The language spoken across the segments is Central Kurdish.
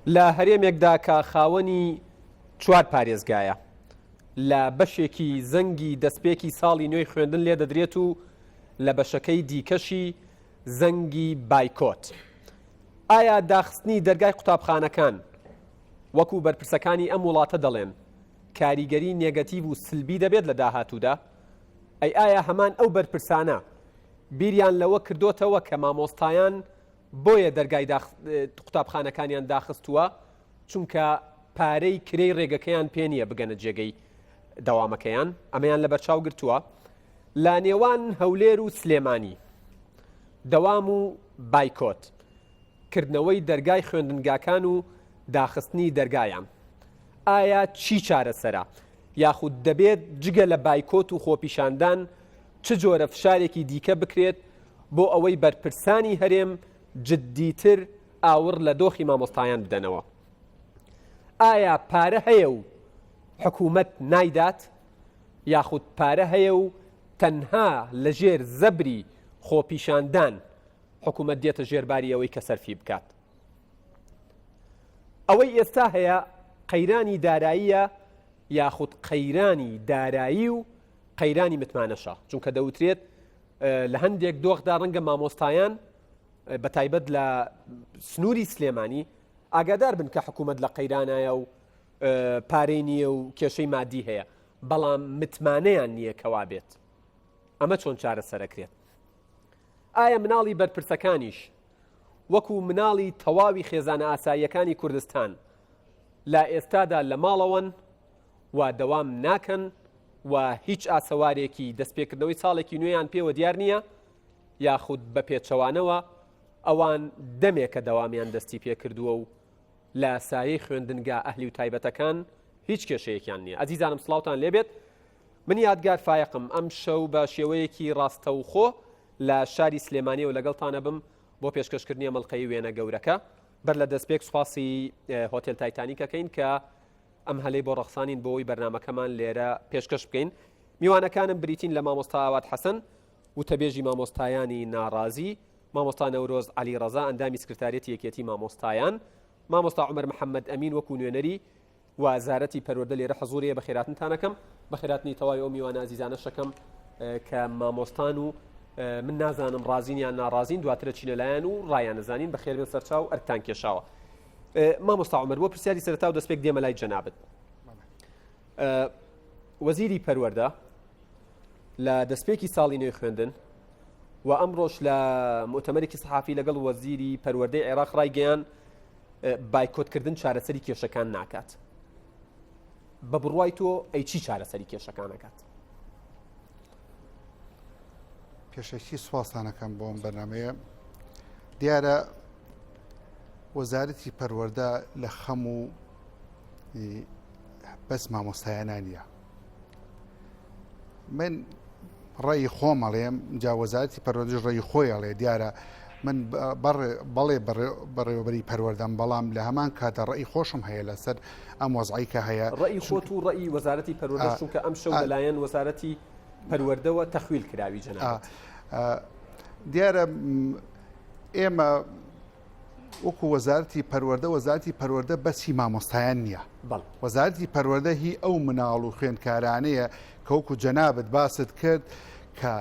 لە هەرێمێکدا کە خاوەنی چوار پارێزگایە، لە بەشێکی زەنگی دەستپێکی ساڵی نوێی خوێندن لێدەدرێت و لە بەشەکەی دیکەشی زەنگی بایکۆت. ئایا داخستنی دەرگای قوتابخانەکان وەکو بەرپرسەکانی ئەم وڵاتە دەڵێن کاریگەری نێگەتیڤ و سلبی دەبێت لە داهاتوودا؟ ئەی ئایا هەمان ئەو بەرپرسانە بیریان لەوە کردۆتەوە کە مامۆستایان بۆیە دەرگای قوتابخانەکانیان داخستووە چونکە پارەی کرێی ڕێگەکەیان پێ نییە بگەنە جێگەی دەوامەکەیان ئەمەیان لەبەرچاو گرتووە لە نێوان هەولێر و سلێمانی دەوام و بایکۆت کردنەوەی دەرگای خوێندنگاکان و داخستنی دەرگایان ئایا چی چارەسەرە یاخود دەبێت جگە لە بایکۆت و خۆپیشاندان چ جۆرە فشارێکی دیکە بکرێت بۆ ئەوەی بەرپرسانی هەرێم جددیتر ئاوڕ لە دۆخی مامۆستایان بدەنەوە؟ ئایا پارە هەیە و حکوومەت نایدات یاخود پارە هەیە و تەنها لەژێر زەبری خۆپیشاندان حکوومەت دێتە ژێرباری ئەوەی کە سەرفی بکات؟ ئەوەی ئێستا هەیە قەیرانی داراییە یاخود قەیرانی دارایی و قەیرانی متمانەشە چونکە دەوترێت لە هەندێک دۆخدا ڕەنگە مامۆستایان بە تایبەت لە سنووری سلێمانی ئاگادار بن کە حکوومەت لە قەیرانایە و پارەی نییە و کێشەی مادی هەیە بەڵام متمانەیان نییە کەوا بێت ئەمە چۆن چارەسەرەکرێت ئایا مناڵی بەرپرسەکانیش وەکو مناڵی تەواوی خێزانە ئاساییەکانی کوردستان لە ئێستادا لە ماڵەوەن و دەوام ناکەن و هیچ ئاسەوارێکی دەستپێکردنەوەی ساڵێکی نوێیان پێوە دیار نییە یاخود بە پێچەوانەوە ئەوان دەمێکە دەوامیان دەستی پێکردووە و لە سایەی خوێندنگا ئەهلی و تایبەتەکان هیچ کێشەیەکیان نییە ئەزیزانم سڵاوتان لێبێت من یادگار فایەقم ئەم شەو بە شێوەیەکی ڕاستەوخۆ لە شاری سلێمانیەوە لەگەڵتانە بم بۆ پێشکەشکردنی ئەم ئەڵقەی وێنە گەورەکە بەر لە دەستپێک سوپاسی هۆتێل تایتانیکەکەین کە ئەم هەلەی بۆ ڕەخسانین بۆ ئەوەی بەرنامەکەمان لێرە پێشکەش بکەین. میوانەکانم بریتین لە مامۆستا ئاوات حەسەن، وتەبێژی مامۆستایانی ناڕازی، مامۆستا نەورۆز عەلی ڕەزا، ئەندامی سکرتاریەتی یەکێتی مامۆستایان، مامۆستا عومەر محەمەد ئەمین وەکو نوێنەری وەزارەتی پەروەردە لێرە حزوری هەیە. بەخێراتنتان ئەکەم، بەخێراتنی تەواوی ئەو میوانە ئازیزانەش ئەکەم کە مامۆستان و من نازانم ڕازین یان ناڕازین، دواتر ئەچینە لایان و ڕایانەزانین. بەخێربێن سەرچاو، ئەرکتان کێشاوە. مامۆستا عومەر بۆ پرسیاری سەرەتا و دەستپێک دێمە لای جەنابت وەزیری پەروەردە لە دەستپێکی ساڵی نوێی خوێندن و ئەمڕۆش لە مؤتەمەرێکی سەحافی لەگەڵ وەزیری پەروەردەی عێراق ڕایگەیان بایکۆتکردن چارەسەری کێشەکان ناکات بە بڕوای تۆ ئەی چی چارەسەری کێشەکانەکات پێشەکی سوپاستانەکەم بۆ ئەم بەرنمەیە دیارە وەزارەتی پەروەردە لە خەم و بەس مامۆستایانە نییە من ڕێی خۆم ئەڵێم جا وەزارەتی پەروەردەش ڕێی خۆی ئەڵێ دیارە من بەڵێ بەڕێوەبەری پەروەردەم بەڵام لە هەمان کاتە ڕێی خۆشم هەیە لەسەر ئەم وەزعی کە هەیە ڕێی خۆت و ڕێی وەزارەتی پەروەردە چونکە ئەم شەو لەلایەن وەزارەتی پەروەردەوە تەخویل کراوی جەنابت دیارە ئێمە وەکو وەزارەتی پەروەردە وەزارەتی پەروەردە بەس هی مامۆستایان نییە وەزارەتی پەروەردە هی ئەو مناڵ و خوێندکارانەیە کە وەکو جەنابت باست کرد کە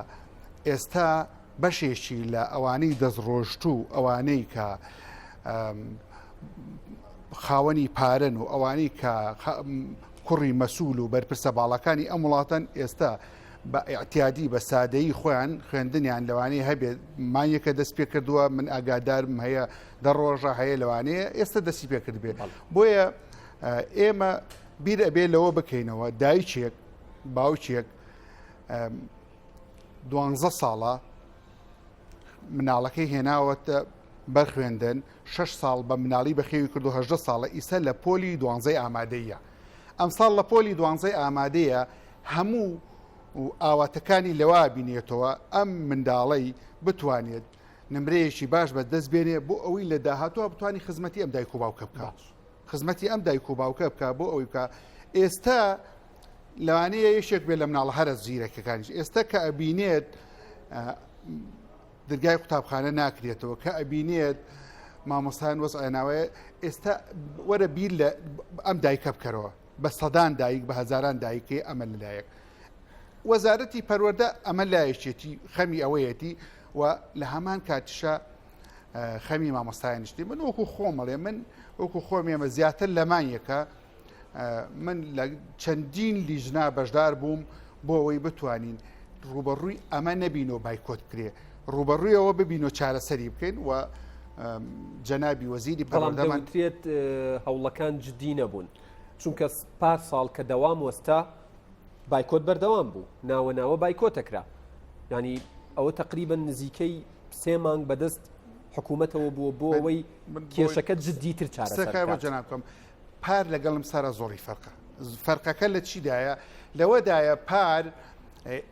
ئێستا بەشێکی لە ئەوانەی دەستڕۆشتوو ئەوانەی کە خاوەنی پارەن و ئەوانەی کە کوڕی مەسول و بەرپرسە باڵاکانی ئەم وڵاتەن ئێستا بە ئیعتیادی بە سادەیی خۆیان خوێندنیان لەوانەیە هەبێت مانگێکە دەست پێ کردووە من ئاگادارم هەیە دە ڕۆژە هەیە لەوانەیە ئێستا دەستی پێ کرد بێت بۆیە ئێمە بیر ئەبێ لەوە بکەینەوە دایکێک باوکێک دوانزە ساڵە مناڵەکەی هێناوەتە بەر خوێندن شش ساڵ بە مناڵی بەخێوی کردو هەژدە ساڵە ئیسە لە پۆلی دوانزەی ئامادەیە ئەمساڵ لە پۆلی دوانزەی ئامادەیە هەموو ئاواتەکانی لەوە بینێتەوە ئەم منداڵەی بتوانێت نمرەیەکی باش بە دەست بێنێ بۆ ئەوەی لە داهاتوە بتوانانی خزمەتی ئەم دایک و باوکە بکە خزمەتی ئەم دایک و باوکە بکە بۆ ئەوەی بکە ئێستا لەوانەیە یەکێک بێ لە مناڵە هەرە زیرەکەکانیش ئێستا کە ئەبینێت درگای قوتابخانە ناکرێتەوە کە ئەبینێت. مامۆستایان وەزعیان ئاوایە ئێستا وەرە بیر لە ئەم دایکە بکەرەوە بە سەدان دایک بە هەزاران دایکەی ئەمە لەلایەک وەزارەتی پەروەردە ئەمە لایەکێتی خەمی ئەوەیەتی و لە هەمان کاتیشە خەمی مامۆستایانیشتی من وەکو خۆمەڵێ من وەکو خۆم ئێمە زیاتر لەمان یەکە من لە چەندین لیژنا بەشدار بووم بۆ ئەوەی بتوانین ڕوبەڕووی ئەمە نەبین و بایکۆت بکرێ ڕوبەڕوویەوە ببین و چارەسەری بکەین و جەنابی وەزیری پەروەردەمان دەوترێت هەوڵەکان جدی نەبوون چونکە پار ساڵ کە دەوام وەستا بایکۆت بەردەوام بوو ناوە ناوە بایکۆتەکرا ینی ئەوە تقریبا نزیکەی سێ مانگ بەدەست حکوومەتەوە بووە بۆ ئەوەی کێشەکە جدیتر چارەسەر بکات. جەنابکەم پار لەگەڵم سارا زۆری فەرقە فەرقەکە لە چیدایە لەوەدایە پار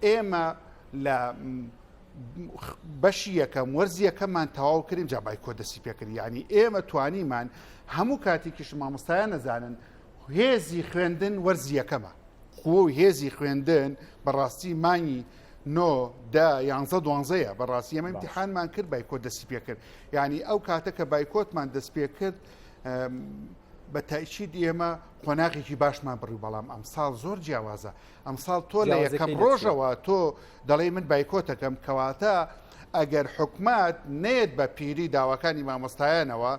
ئێمە لە بەشی یەکەم وەرزی یەکەممان تەواو کردیم جا بایکۆت دەستی پێکرد یعنی ئێمە توانیمان هەموو کاتێکیش مامۆستایان نەزانن هێزی خوێندن وەرزی یەکەمە قوە و هێزی خوێندن بەڕاستی مانگی نۆ دە یانزە دوانزەیە بەڕاستی ئێمە امتحانمان کرد بایکۆت دەستی پێکرد یعنی ئەو کاتە کە بایکۆتمان دەست پێ کرد بە تاکید ئێمە قۆناغێکی باشمان بڕی بەڵام ئەمساڵ زۆر جیاوازە ئەمساڵ تۆ لە یەکەم ڕۆژەوە تۆ دەڵێی من بایکۆتەکەم کەواتە ئەگەر حکومت نێت بە پیری داواکانی مامۆستایانەوە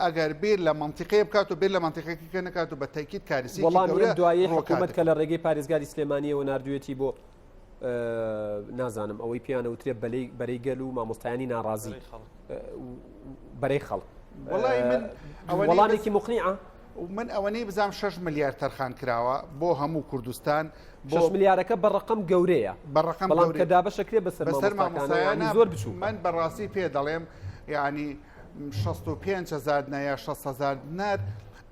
ئەگەر بیر لە منتیقەیە بکات و بیر لە منتیقەکە نکات و بە تەکیت کارسی وەڵامی دوایی حکوومەت کە لە ڕێگەی پارێزگاری سلێمانیەوە نردوێتی بۆ نازانم ئەوەی پیانە وترێ بەرەی گەل و مامۆستایانی ناڕازی بەرەی خەڵک وەڵی من وەڵامێکی مقنیعە من ئەوەنەی بزانم 6 ملیار تەرخان کراوە بۆ هەموو کوردستان بۆ 6 ملیارەکە بە ڕقم گەورەیە بە ڕقم بەڵام کە دابەشەکرێ بەسەر بەسەر مامۆستایانە زۆر بچوو من بەڕاستی پێ دەڵێم یعنی 65 هزار دینار یا 6 هزار دینار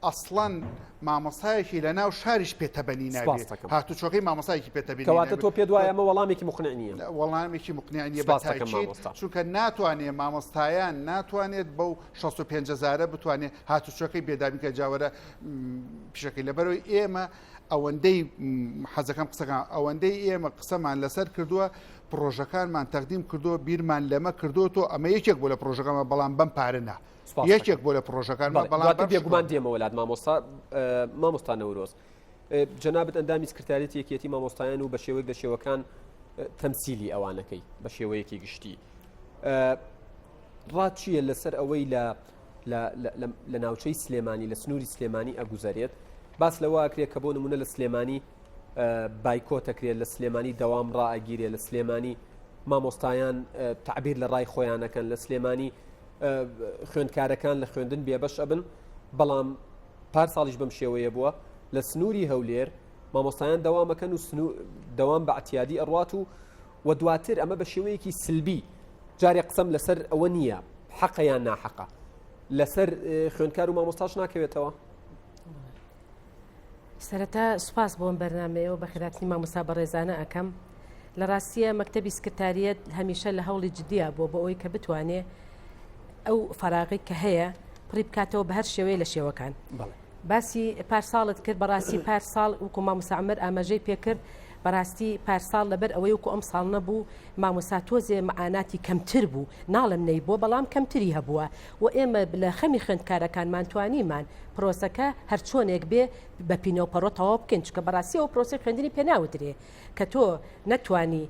ئەسڵەن مامۆستایەکی لە ناو شاریش پێتەبەنی نابێت هاتوچۆکەی مامۆستایەکی پێتەبینی کەواتە تۆ پێ دوایە ئەمە وەڵامێکی مقنع نییە وەڵامێکی مقنع نییە چونکە ناتوانێت مامۆستایان ناتوانێت بەو 65 هزارە بتوانێت هاتوچۆکەی بێدابین کە جاوەرە پیشەکەی لەبەرەوەی ئێمە ئەوەندەی حەزەکەم قسەکان ئەوەندەی ئێمە قسەمان لەسەر کردووە پرۆژەکانمان تەقدیم کردووە بیرمان لەمە کردووە تۆ ئەمە یەکێک بۆ لە پرۆژەکەمە بەڵام بەم پارە نا یەکێک بۆ لە پرۆژەکان بەڵام بێگومان دێمەوە لات مامۆستا مامۆستا نەورۆز جەنابت ئەندامی سکرتاریەتی یەکێتی مامۆستایان و بە شێوەیەک لە شێوەکان تەمسیلی ئەوانەکەی بە شێوەیەکی گشتی ڕات چییە لەسەر ئەوەی لە لە ناوچەی سلێمانی لە سنووری سلێمانی ئەگوزەرێت باس لەوە ئەکرێت کە بۆ نمونە لە سلێمانی بایکۆتەکرێت لە سلێمانی دەوام ڕائگیرێ لە سلێمانی مامۆستایان تعبیر لە ڕای خۆیانەکەن لە سلێمانی خوێندکارەکان لە خوێندن بێبەش ئەبن بەڵام پار ساڵیش بەم شێوەیە بووە لە سنووری هەولێر مامۆستایان دەوامەکەن و دەوام بە عتیادی ئەڕات و و دواتر ئەمە بە شێوەیەکی سلبی جارێ قسەم لەسەر ئەوە نییە حەقە یان ناحەقە لەسەر خوێندکار و مامۆستاش ناکەوێتەوە؟ سەرەتا سوپاس بۆم بەرنمەیەوە بە خێراتنی مامۆستا بەڕێزانە ئەەکەم لە ڕاستیە مەکتتەبی سکرتاریەت هەمیشە لە هەوڵی جددیە بۆ بۆ ئەوی کە بتوانێ ئەو فراغی کە هەیە پڕی بکاتەوە بە هەر شێوەیە لە شێوەکان. باسی پارساڵت کرد بەڕاستی پارساڵ وەکو مامۆستا عومەر ئاماژەی پێکرد بەڕاستی پارساڵ لەبەر ئەوەی وەکو ئەم ساڵ نەبوو مامۆستا تۆزێ معاناتی کەمتر بوو ناڵێم نەیبووە بەڵام کەمتری هەبووە و ئێمە لە خەمی خوێندکارەکانمان توانیمان پرۆسەکە هەرچۆنێک بێ بە پینەوپەڕۆ تەواو بکەین چونکە بەڕاستی ئەو پرۆسەی خوێندنی پێ ناوترێ کە تۆ نەتوانی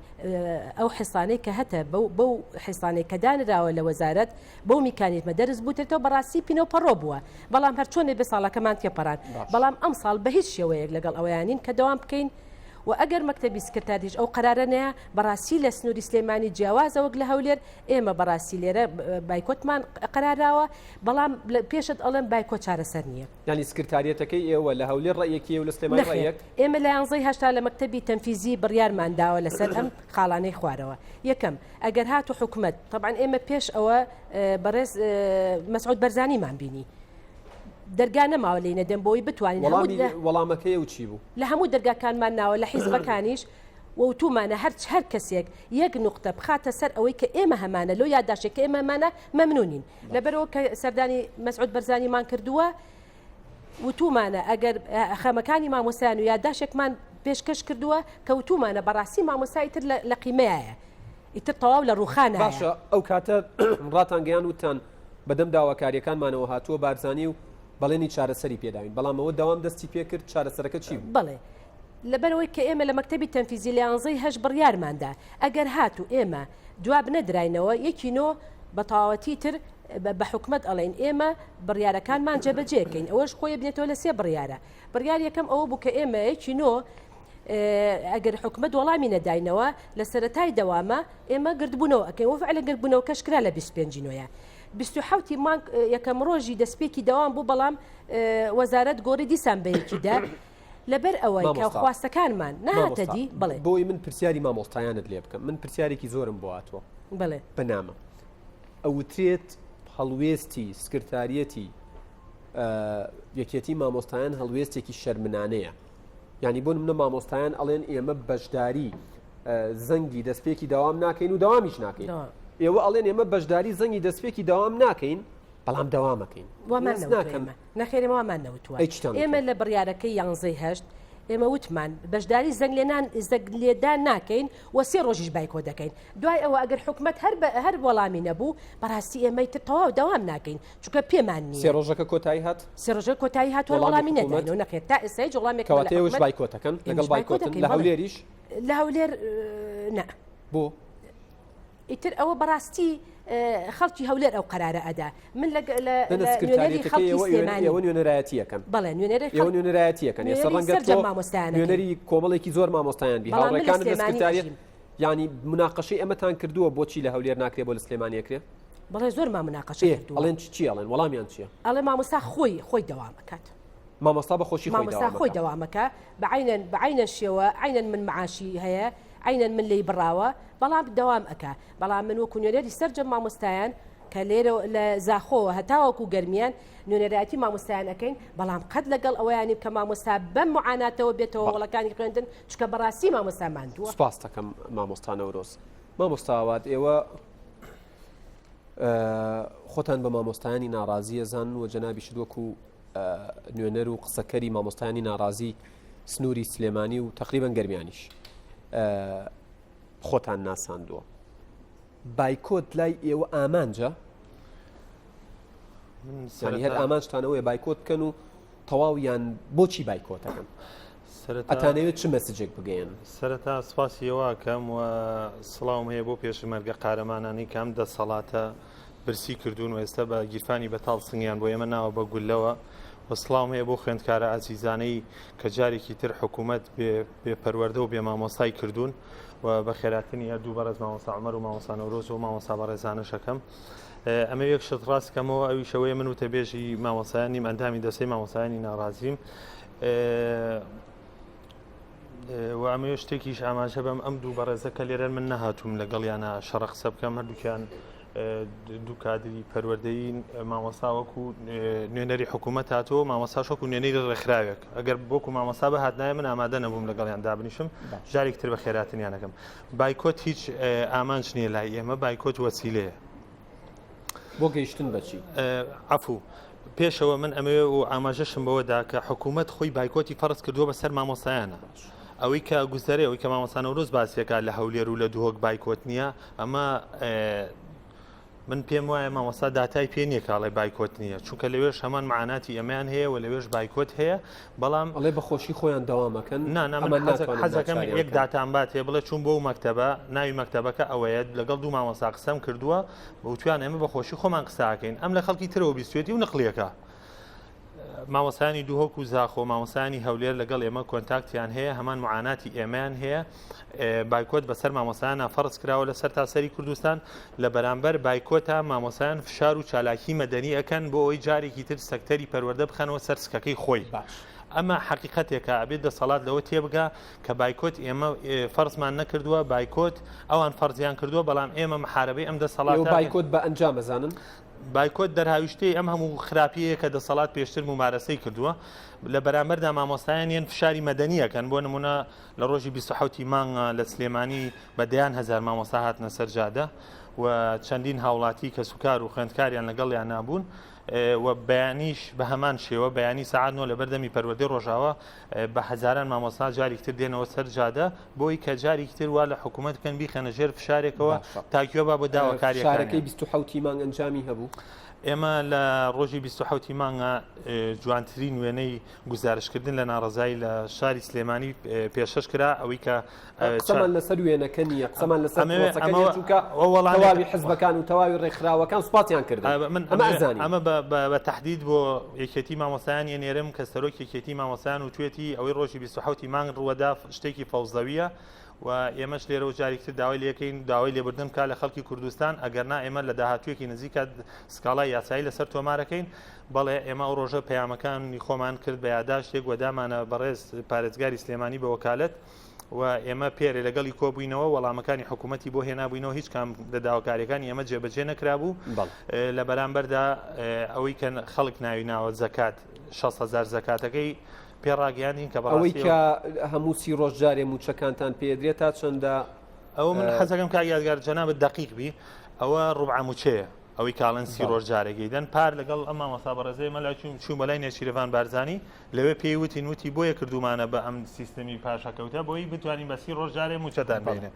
ئەو حسانەی کە هەتە بەو حسانەی کە دانراوە لە وەزارەت بەو میکانیزمە دەرس بوترێتەوە بەڕاستی پینە و پەڕۆ بووە بەڵام هەرچۆنێ بێ ساڵەکەمان تێپەڕان بەڵام ئەم ساڵ بە هیچ شێوەیەک لەگەڵ ئەوەیانین کە دەوام بکەین و ئەگەر مەکتەبی سکرتاریش ئەو قەرارە نەیە بەڕاستی لە سنووری سلێمانی جیاوازە وەک لە هەولێر ئێمە بەڕاستی لێرە بایکۆتمان قەراراوە بەڵام پێشت ئەڵێم بایکۆت چارەسەر نییە. یانی سکرتاریەتەکەی ئێوە لە هەولێر ڕەئیەکی و لە سلێمانی ڕەئیەک؟ ئێمە لە یانزەی هەشتا لە مەکتەبی تەنفیزی بڕیارمان داوە لەسەر ئەم خاڵانەی خوارەوە یەکەم ئەگەر هاتو حکومەت تەبعەن ئێمە پێش ئەوە بەڕێز مەسعود بەرزانیمان بینی دەرگا نەماوە لێی نەدەن بۆی بتوانین وەڵامەکەی و چی بوو؟ لە هەموو دەرگاکانمان ناوە لە حیزبەکانیش وتومانە هەر هەر کەسێک یەک نقطە بخاتە سەر ئەوەی کە ئێمە هەمانە لۆ یاداشێک کە ئێمە هەمانە مەمنونین لەبەرەوە کە سەردانی مەسعود بەرزانیمان کردووە وتومانە ئەگەر خەمەکانی مامۆستایان و یاداشێکمان پێشکەش کردووە کە وتومانە بەڕاستی مامۆستا ئیتر لە قیمەیە ئیتر تەواو لە ڕوخانە باشە ئەو کاتە ڕاتان گەیان وتان. بەدەم داواکاریەکانمانەوە هاتووە بارزانی و بەڵێنی چارەسەری پێداوین بەڵام ئەوە دەوام دەستی پێکرد چارەسەرەکە چی بوو؟ بەڵێ لەبەرئەوەی کە ئێمە لە مەکتەبی تەنفیزی لە یانزەی هەشت بڕیارماندا ئەگەر هاتوو ئێمە جواب نەدراینەوە یەکی نۆ بە تەواوەتی تر بە حکومەت ئەڵێین ئێمە بڕیارەکانمان جێبەجێکەین ئەوەش خۆی بنێتەوە لە سێ بڕیارە بڕیار یەکەم ئەوە بوو کە ئێمە یەکی نۆ ئەگەر حکومەت وەڵامی نەداینەوە لە سەرەتای دەوامە ئێمە گردبوونەوە ئەکەین وفعلە گردبوونەوەکەش کرا لە 25 نۆیە 27 مانگ یەکەم ڕۆژی دەستپێکی دەوام بوو بەڵام وەزارەت گۆڕی دیسان بە یەکیدا لەبەر ئەوەی کە خواستەکانمان نەهاتە دی بڵێ بۆی من پرسیاری مامۆستایانت لێ بکەم من پرسیارێکی زۆرم بۆ هاتووە بڵێ بەنامە ئەوترێت هەڵوێستی سکرتاریەتی یەکێتی مامۆستایان هەڵوێستێکی شەرمنانەیە یعنی بۆ منە مامۆستایان ئەڵێن ئێمە بەشداری زەنگی دەستپێکی داوام ناکەین و داوامیش ناکەین ئێوە ئەڵێن ئێمە بەشداری زەنگی دەستپێکی داوام ناکەین بەڵام دەوامەکەین وامان ناکەم نەخێر ئێمە وامان نەوتووە ئێمە لە بڕیارەکەی یانزەی هەشت ئێمە وتمان بەشداری زەنگ لێنان زەگ لێدان ناکەین و سێ ڕۆژیش بایکۆ دەکەین دوای ئەوە ئەگەر حکومت هەر هەر وەڵامی نەبوو بەڕاستی ئێمەی تر تەواو دەوام ناکەین چونکە پێمان نییە سێ ڕۆژەکە کۆتایی هات سێ ڕۆژە کۆتایی هات وەڵامی نەداینەوە نەخێر تا ئێستا هیچ وەڵامێک کەواتە ئێوەش بایکۆتەکەن لەگەڵ بایکۆتن لە هەولێریش لە هەولێر نا بۆ ئیتر ئەوە بەڕاستی خەڵکی هەولێر ئەو قەرارە ئەدا من لە نوێنەری خەڵکی سلێمانی ئێوە نوێنەرایەتیەکەن بەڵێ نوێنەری ئێوە نوێنەرایەتیەکەن ئێستا ڕەنگە سەرجەم مامۆستایان نوێنەری کۆمەڵێکی زۆر مامۆستایان بی هاوڕێکانت لە سکرتاریەت یانی مناقەشەی ئەمەتان کردووە بۆچی لە هەولێر ناکرێ بۆ لە سلێمانی ئەکرێ؟ بەڵێ زۆرمان مناقەشە کردووە ئەڵێن چی ئەڵێن وەڵامیان چییە؟ ئەڵێ مامۆستا خۆی خۆی دەوام ئەکات مامۆستا بە خۆشی خۆی مامۆستا خۆی دەوامەکە بە عینەن بە عینەن شێوە عینەن من معاشی هەیە عینەن من لێی بڕاوە بەڵام دەوام ئەکا بەڵام من وەکو نوێنەری سەرجەم مامۆستایان کە لێرە لە زاخۆوە هەتاوەکو گەرمیان نوێنەرایەتی مامۆستایان ئەەکەین بەڵام قەت لەگەڵ ئەوەیانی کە مامۆستا بەم معاناتەوە بێتەوە هۆڵەکانی خوێندن چکە بەڕاستی مامۆستا ماندووە سپاس دەکەم مامۆستا نەورۆز مامۆستا ئاوات ئێوە خۆتان بە مامۆستایانی ناڕازیە زان و جەنابیشت وەکو نوێنەر و قسەکەری مامۆستایانی ناڕازی سنووری سلێمانی و تقریبان گەرمیانیش خۆتان ناساندووە بایکۆت لای ئێوە ئامانجە هەر ئامانجتانەوەی بایکۆت بکەن و تەواو یان بۆچی بایکۆتەکەن ئەتانەوێت چ message ێک بگەیەن؟ سەرەتا سپاسی ئێوە ئەکەم و سڵاوم هەیە بۆ پێشمەرگە قارەمانانەی کە ئەم دەسەڵاتە برسی کردوون و ئێستا بە گیرفانی بەتاڵ سنگیان بۆ ئێمە ناوە بە گوللەوە و سڵاوم هەیە بۆ خوێندکارە ئازیزانەی کە جارێکی تر حکوومەت بێ پەروەردە و بێ مامۆستای کردوون و بە خێراتنی هەردوو بەڕێز مامۆستا عومەر و مامۆستا نەورۆز و مامۆستا بەڕێزانەشەکەم. ئەمە یەک شت ڕاست کەمەوە ئەویش ئەوەیە من وتەبێژی مامۆستایان نیم ئەندامی دەستەی مامۆستایانی ناڕازیم و ئەمەوێ شتێکیش ئاماژە بەم ئەم دوو بەڕێزە کە لێرەن من نەهاتووم لەگەڵیانە شەڕە قسە بکەم هەردووکیان دوو کادری پەروەردەیی مامۆستا وەکو نوێنەری حکوومەت هاتووە مامۆستاش وەکو نوێنەری ڕێکخراوێک ئەگەر بۆکو مامۆستا بهاتنایە من ئامادە نەبووم لەگەڵیان دابنیشم جارێک تر بە خێراتنیانەکەم بایکۆت هیچ ئامانج نییە لای ئێمە بایکۆت وەسیلەیە. بۆ گەیشتن بەچی؟ عەفو پێشەوە من ئەمەوێ و ئاماژەشم بەوەدا کە حکوومەت خۆی بایکۆتی فەرز کردووە بەسەر مامۆستایانە ئەوەی کە گوزەرێ ئەوەی کە مامۆستا نەورۆز باسیەکە لە هەولێر و لە دهۆک بایکۆت نییە ئەمە من پێم وایە مامۆستا داتای پێ نییە کاڵێ بایکۆت نییە چونکە لەوێش هەمان معاناتی ئەمەیان هەیە و لەوێش بایکۆت هەیە بەڵام ئەڵێ بە خۆشی خۆیان دەوامەکەن نا نا من حەزەکەم یەک داتان باتێ بڵێ چوون بۆ مەکتەبە ناوی مەکتەبەکە ئەوەیە لەگەڵ دوو مامۆستا قسەم کردووە وتویان ئێمە بە خۆشی خۆمان قساکەین ئەم لە خەڵکی ترەوە بیستێتی و نقلیەکە مامۆستایانی دهۆک و زاخۆ مامۆستایانی هەولێر لەگەڵ ئێمە contact یان هەیە هەمان معاناتی ئێمەیان هەیە بایکۆت بەسەر مامۆستایانە فەرز کراوە لە سەرتاسەری کوردستان لە بەرامبەر بایکۆتە مامۆستایان فشار و چالاکی مەدەنی ئەکەن بۆ ئەوەی جارێکی تر سەکتەری پەروەردە بخەنەوە سەر سکەکەی خۆی باش. ئەمە حەقیقەتێکە ئەبێت دەسەڵات لەوە تێبگا کە بایکۆت ئێمە فەرزمان نەکردووە بایکۆت ئەوان فەرزیان کردووە بەڵام ئێمە محاربەی ئەم دەسەڵاتە بایکۆت بە ئەنجام ئەزانن؟ بایکۆت دەرهاویشتەی ئەم هەموو خراپیەیە کە دەسەڵات پێشتر مومارەسەی کردووە، لە بەرامبەردا مامۆستایان یەن فشاری مەدەنی ئەکەن، بۆ نموونە لە ڕۆژی 27 ی مانگا لە سلێمانی بە دەیان هەزار مامۆستا هاتنە سەر جادە و چەندین هاوڵاتی کەسوکار و خوێندکاریان لەگەڵیانا بوون و بەیانیش بە هەمان شێوە بەیانی سەعات نۆ لە بەردەمی پەروەردەی ڕۆژاوا بە هەزاران مامۆستا جاریک تر دێنەوە سەر جادە بۆی کە جاریک تر وا لە حکوومەت بکەن بیخەنە ژێر فشارێکەوە تا گوێ با بۆ داواکاریەکانیان. فشارەکەی 27 ی مانگ ئەنجامی هەبوو؟ ئێمە لە ڕۆژی 27 مانگە جوانترین وێنەی گوزارشکردن لە ناڕەزایی لە شاری سلێمانی پێشەش کرا ئەوەی کە قسەمان لەسەر وێنەکە نییە قسەمان لەسەر چونکە تەواوی حزبەکان و تەواوی ڕێکخراوەکان سوپاسیان کرد من ئەمە بە تهدید بۆ یەکێتی مامۆستایان نێرم کە سەرۆک یەکێتی مامۆستایان و توێتی ئەوەی ڕۆژی 27 مانگ ڕووەدا شتێکی فەوزەویە و ئێمەش لێرەوە جارێکتر داوای لێکەین داوای لێبوردن بکات لە خەڵکی کوردستان ئەگەر نا ئێمە لە داهاتوویەکی نزیکە سکاڵای یاسایی لەسەر تۆمارەکەین بەڵێ ئێمە ئەو ڕۆژە پەیامەکانی خۆمان کرد بە یاداشتێک و دامانە بەڕێز پارێزگاری سلێمانی بە وەکالەت و ئێمە پێرێ لەگەڵی کۆبووینەوە وەڵامەکانی حکوومەتی بۆ هێنابووینەوە هیچ کام لە داواکاریەکانی ئێمە جێبەجێ نەکرابوو لە بەرامبەردا ئەوەی کە خەڵک ناوی ناوە زەکات 600هزار زەکاتەکەی پێ ڕاگەیاندین کە ئەوەی کە هەموو سی ڕۆژ جارێ مووچەکانتان پێدرێت تا چەندە ئەوە من حەزەکەم کاک یادگار جەنابت دەقیق بی ئەوە ڕوبعە مووچەیە ئەوەی کاڵن سی ڕۆژ جارێکی دەن پار لەگەڵ ئەم مامۆستا بەڕێزەی مەلا چوون چوون بەلای نێچیرەڤان بارزانی لەوێ پێی وتین وتی بۆیە کردومانە بە ئەم سیستمی پاشەکەوتە بۆی بتوانین بە سی ڕۆژ جارێ مووچەتان بینێ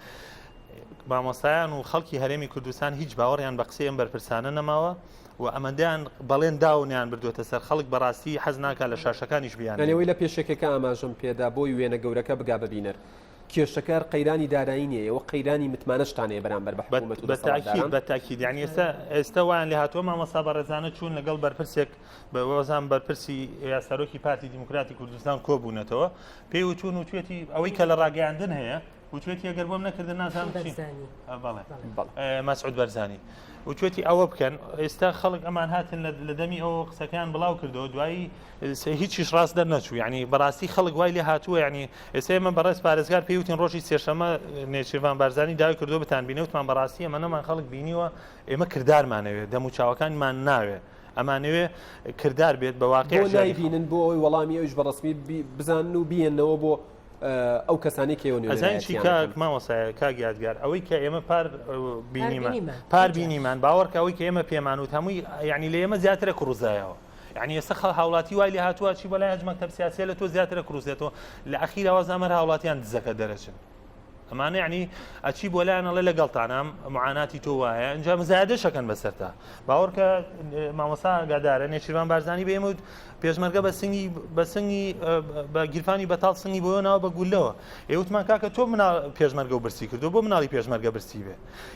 مامۆستایان و خەڵکی هەرێمی کوردستان هیچ باوەڕیان بە قسەی ئەم بەرپرسانە نەماوە و ئەمەندەیان بەڵێن داوە و نەیان بردووەتە سەر، خەڵک بەڕاستی حەز ناکات لە شاشەکانیش بیانبینن. یانی ئەوەی لە پێشەکیەکە ئاماژەم پێدا بۆی وێنە گەورەکە بگا بە بینەر. کێشەکە هەر قەیرانی دارایی نییە، ئێوە قەیرانی متمانەشتان هەیە بەرامبەر بە حکوومەت و بە تاکید دەسەڵاتداران. بە تاکید یانی ئێستا ئێستا وایان لێ هاتووە مامۆستا بەڕێزانە چوون لەگەڵ بەرپرسێک بە وەزان بەرپرسی یا سەرۆکی پارتی دیموکراتی کوردستان کۆبوونەتەوە پێی وتوون وتوێتی ئەوەی کە لە ڕاگەیاندن هەیە وتوێتی ئەگەر بۆم نەکردن نازانم چی بەرزانی. بەڵێ بەڵێ. مەسعود بەرزانی وتوێتی ئەوە بکەن ئێستا خەڵک ئەمان هاتن لە دەمی ئەو قسەکان بڵاو کردەوە دوایی هیچیش ڕاست دەرنەچوو یعنی بەڕاستی خەڵک وای لێ هاتووە یعنی ئێستا ئێمە بەڕێز پارێزگار پێی وتین ڕۆژی سێشەمە نێچیرڤان بارزانی داوای کردو بتان بینێ وتمان بەڕاستی ئێمە نەمان خەڵک بینیوە ئێمە کردارمانەوێ دەم و چاوەکانمان ناوێ ئەمانەوێ کردار بێت بە واقع بۆ نایبینن بۆ ئەوەی وەڵامی ئەویش بە ڕەسمی بزانن و بیێنەوە بۆ ئەو کەسانەی کە ئێوە ئەزانی چی نوێنەرایەتیان کاک دەکەن. مامۆستایە کاک یادگار ئەوەی کە ئێمە پار بینیمان بینیمان. پار بینیمان باوەڕکە ئەوەی کە ئێمە پێمان وت هەمووی یعنی لە ئێمە زیاترە کڕوزایەوە یعنی ئێستا خەڵ هاوڵاتی وای لێ هاتووە چی بەلای هەج مەکتەب سیاسیە لە تۆ زیاترە کڕوزێتەوە لە ئەخیرا وازام هەر هاوڵاتیان دزەکە دەرەچن ئەمانە یعنی ئەچی بۆ لایان ئەڵێ لەگەڵتانام معاناتی تۆ وایە ئینجا مزایدەشەکەن بەسەرتا باوەڕکە مامۆستا ئاگادارە نێچیرڤان بارزانی بە ئێمە وت پێشمەرگە بە سنگی بە سنگی بە گیرفانی بەتاڵ سنگی بۆ ناوە بە گولەوە ئێ وتمان کاکە تۆ مناڵ پێشمەرگە و برسی کردو بۆ مناڵی پێشمەرگە برسی بێ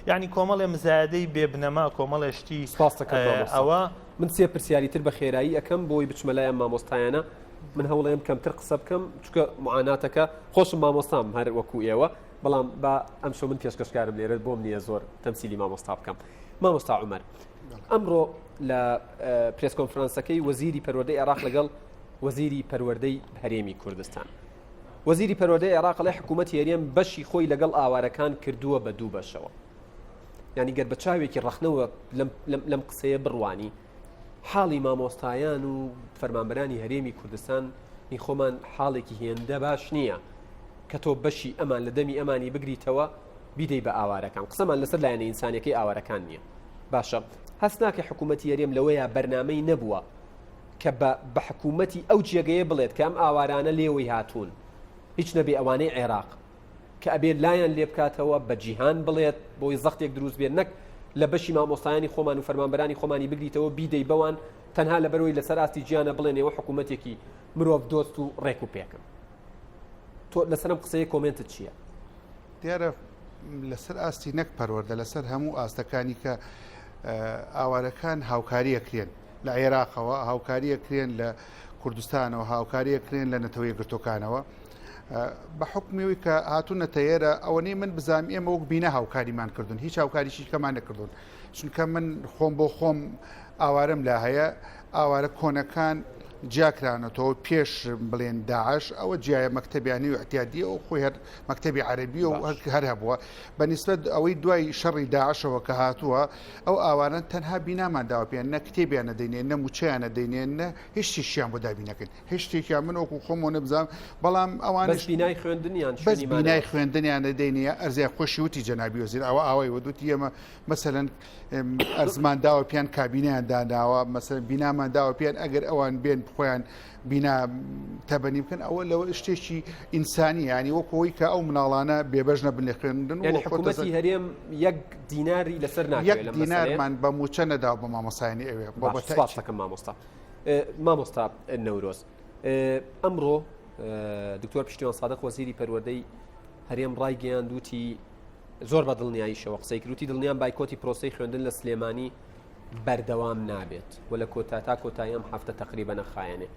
یعنی کۆمەڵێ مزایدەی بێ بنەما کۆمەڵێ شتی سپاس دەکەم مامۆستا. ئەوە من سێ پرسیاری تر بە خێرایی ئەکەم بۆی بچمە لای ئەم مامۆستایانە من هەوڵێم کەمتر قسە بکەم چونکە معاناتەکە خۆشم مامۆستام هەر وەکو ئێوە بەڵام با ئەمشەو من پێشکەشکارم لێرە بۆم نییە زۆر تەمسیلی مامۆستا بکەم مامۆستا عومەر ئەمڕۆ لە پرێس کۆنفرانسەکەی وەزیری پەروەردەی عێراق لەگەڵ وەزیری پەروەردەی هەرێمی کوردستان وەزیری پەروەردەی عێراق ئەڵێ حکوومەتی هەرێم بەشی خۆی لەگەڵ ئاوارەکان کردووە بە دوو بەشەوە یعنی گەر بە چاوێکی ڕەخنەوە لەم قسەیە بڕوانی حاڵی مامۆستایان و فەرمانبەرانی هەرێمی کوردستان نی خۆمان حاڵێکی هێندە باش نییە کە تۆ بەشی ئەمان لە دەمی ئەمانی بگریتەوە بیدەی بە ئاوارەکان قسەمان لەسەر لایەنە ئینسانیەکەی ئاوارەکان نییە باشە هەست ناکەی حکوومەتی هەرێم لەوەیە بەرنامەی نەبووە کە بە بە حکوومەتی ئەو جێگەیە بڵێت کە ئەم ئاوارانە لێوەی هاتوون هیچ نەبێ ئەوانەی عێراق کە ئەبێ لایان لێ بکاتەوە بە جیهان بڵێت بۆی زەختێک دروست بێت نەک لە بەشی مامۆستایانی خۆمان و فەرمانبەرانی خۆمانی بگریتەوە بیدەی بەوان تەنها لەبەرەوەی لەسەر ئاستی جیانە بڵێن ئێوە حکوومەتێکی مرۆڤ دۆست و ڕێک و پێکن تۆ لەسەر ئەم قسەیە کۆمێنتت چییە؟ دیارە لەسەر ئاستی نەک پەروەردە لەسەر هەموو ئاستەکانی کە ئاوارەکان هاوکاریەکرێن لە عێراقەوە هاوکاریەکرێن لە کوردستانەوە هاوکاریەکرێن لە نەتەوە یەکگرتوەکانەوە بە حکمیەوەی کە هاتوونەتە ئێرە ئەوەنەی من بزانم ئێمە وەک بینا هاوکاریمان کردوون هیچ هاوکاریشی کەمان نەکردوون چونکە من خۆم بۆ خۆم ئاوارەم لا هەیە ئاوارە کۆنەکان جیاکرانەتەوە پێش بڵێن داعش ئەوە جیایە مەکتەبیانی و اعتیادیە و خۆی هەر مەکتەبی عەربی و هەر هەبووە بە نیسبەت ئەوەی دوای شەڕی داعشەوە کە هاتووە ئەو ئاواران تەنها بینامان داوە پێیان نە کتێبیان نەدەینێ نە موچەیان نەدەینێ نە هیچ شتێکیان بۆ دابینەکەین هیچ شتێکیان من وەکو خۆمەوە نەبزانم بەڵام ئەوانش بەس بینای خوێندنیان بەس بینای خوێندنیان نەدەینێ ئەرزیان خۆشی وتی جەنابی وەزیر ئەوە ئاوای وەدوتی ئێمە مەسەلەن ئەرزمان داوە پیان کابینیان داناوە مەسەلەن بینامان داوە پیان ئەگەر ئەوان بێن. خۆیان بینا تەبەنی بکەن ئەوە لەوە شتێکی ئینسانی ینی وەکەوەی کە ئەو مناڵانە بێبەش نەبن لە خوێندن و حکوومەتی هەرێم یەک دیناری لەسەر ناکەوێت لە دینارمان بە موچە نەدا بە مامۆسایانی ئەوێ بۆ سپاسەکەم مامۆستا مامۆستا نەورۆز ئەمڕۆ دکتۆر پشتیوان سادق وەزیری پەروەردەی هەرێم ڕایگەیاند وتی زۆر بە دڵنیاییشەوە قسەی کرد وتی دڵنیام بایکۆتی پرۆسەی خوێندن لە سلێمانی بەردەوام نابێت و لە کۆتا تا کۆتایی ئەم هەفتە تقریبا نەخایەنێ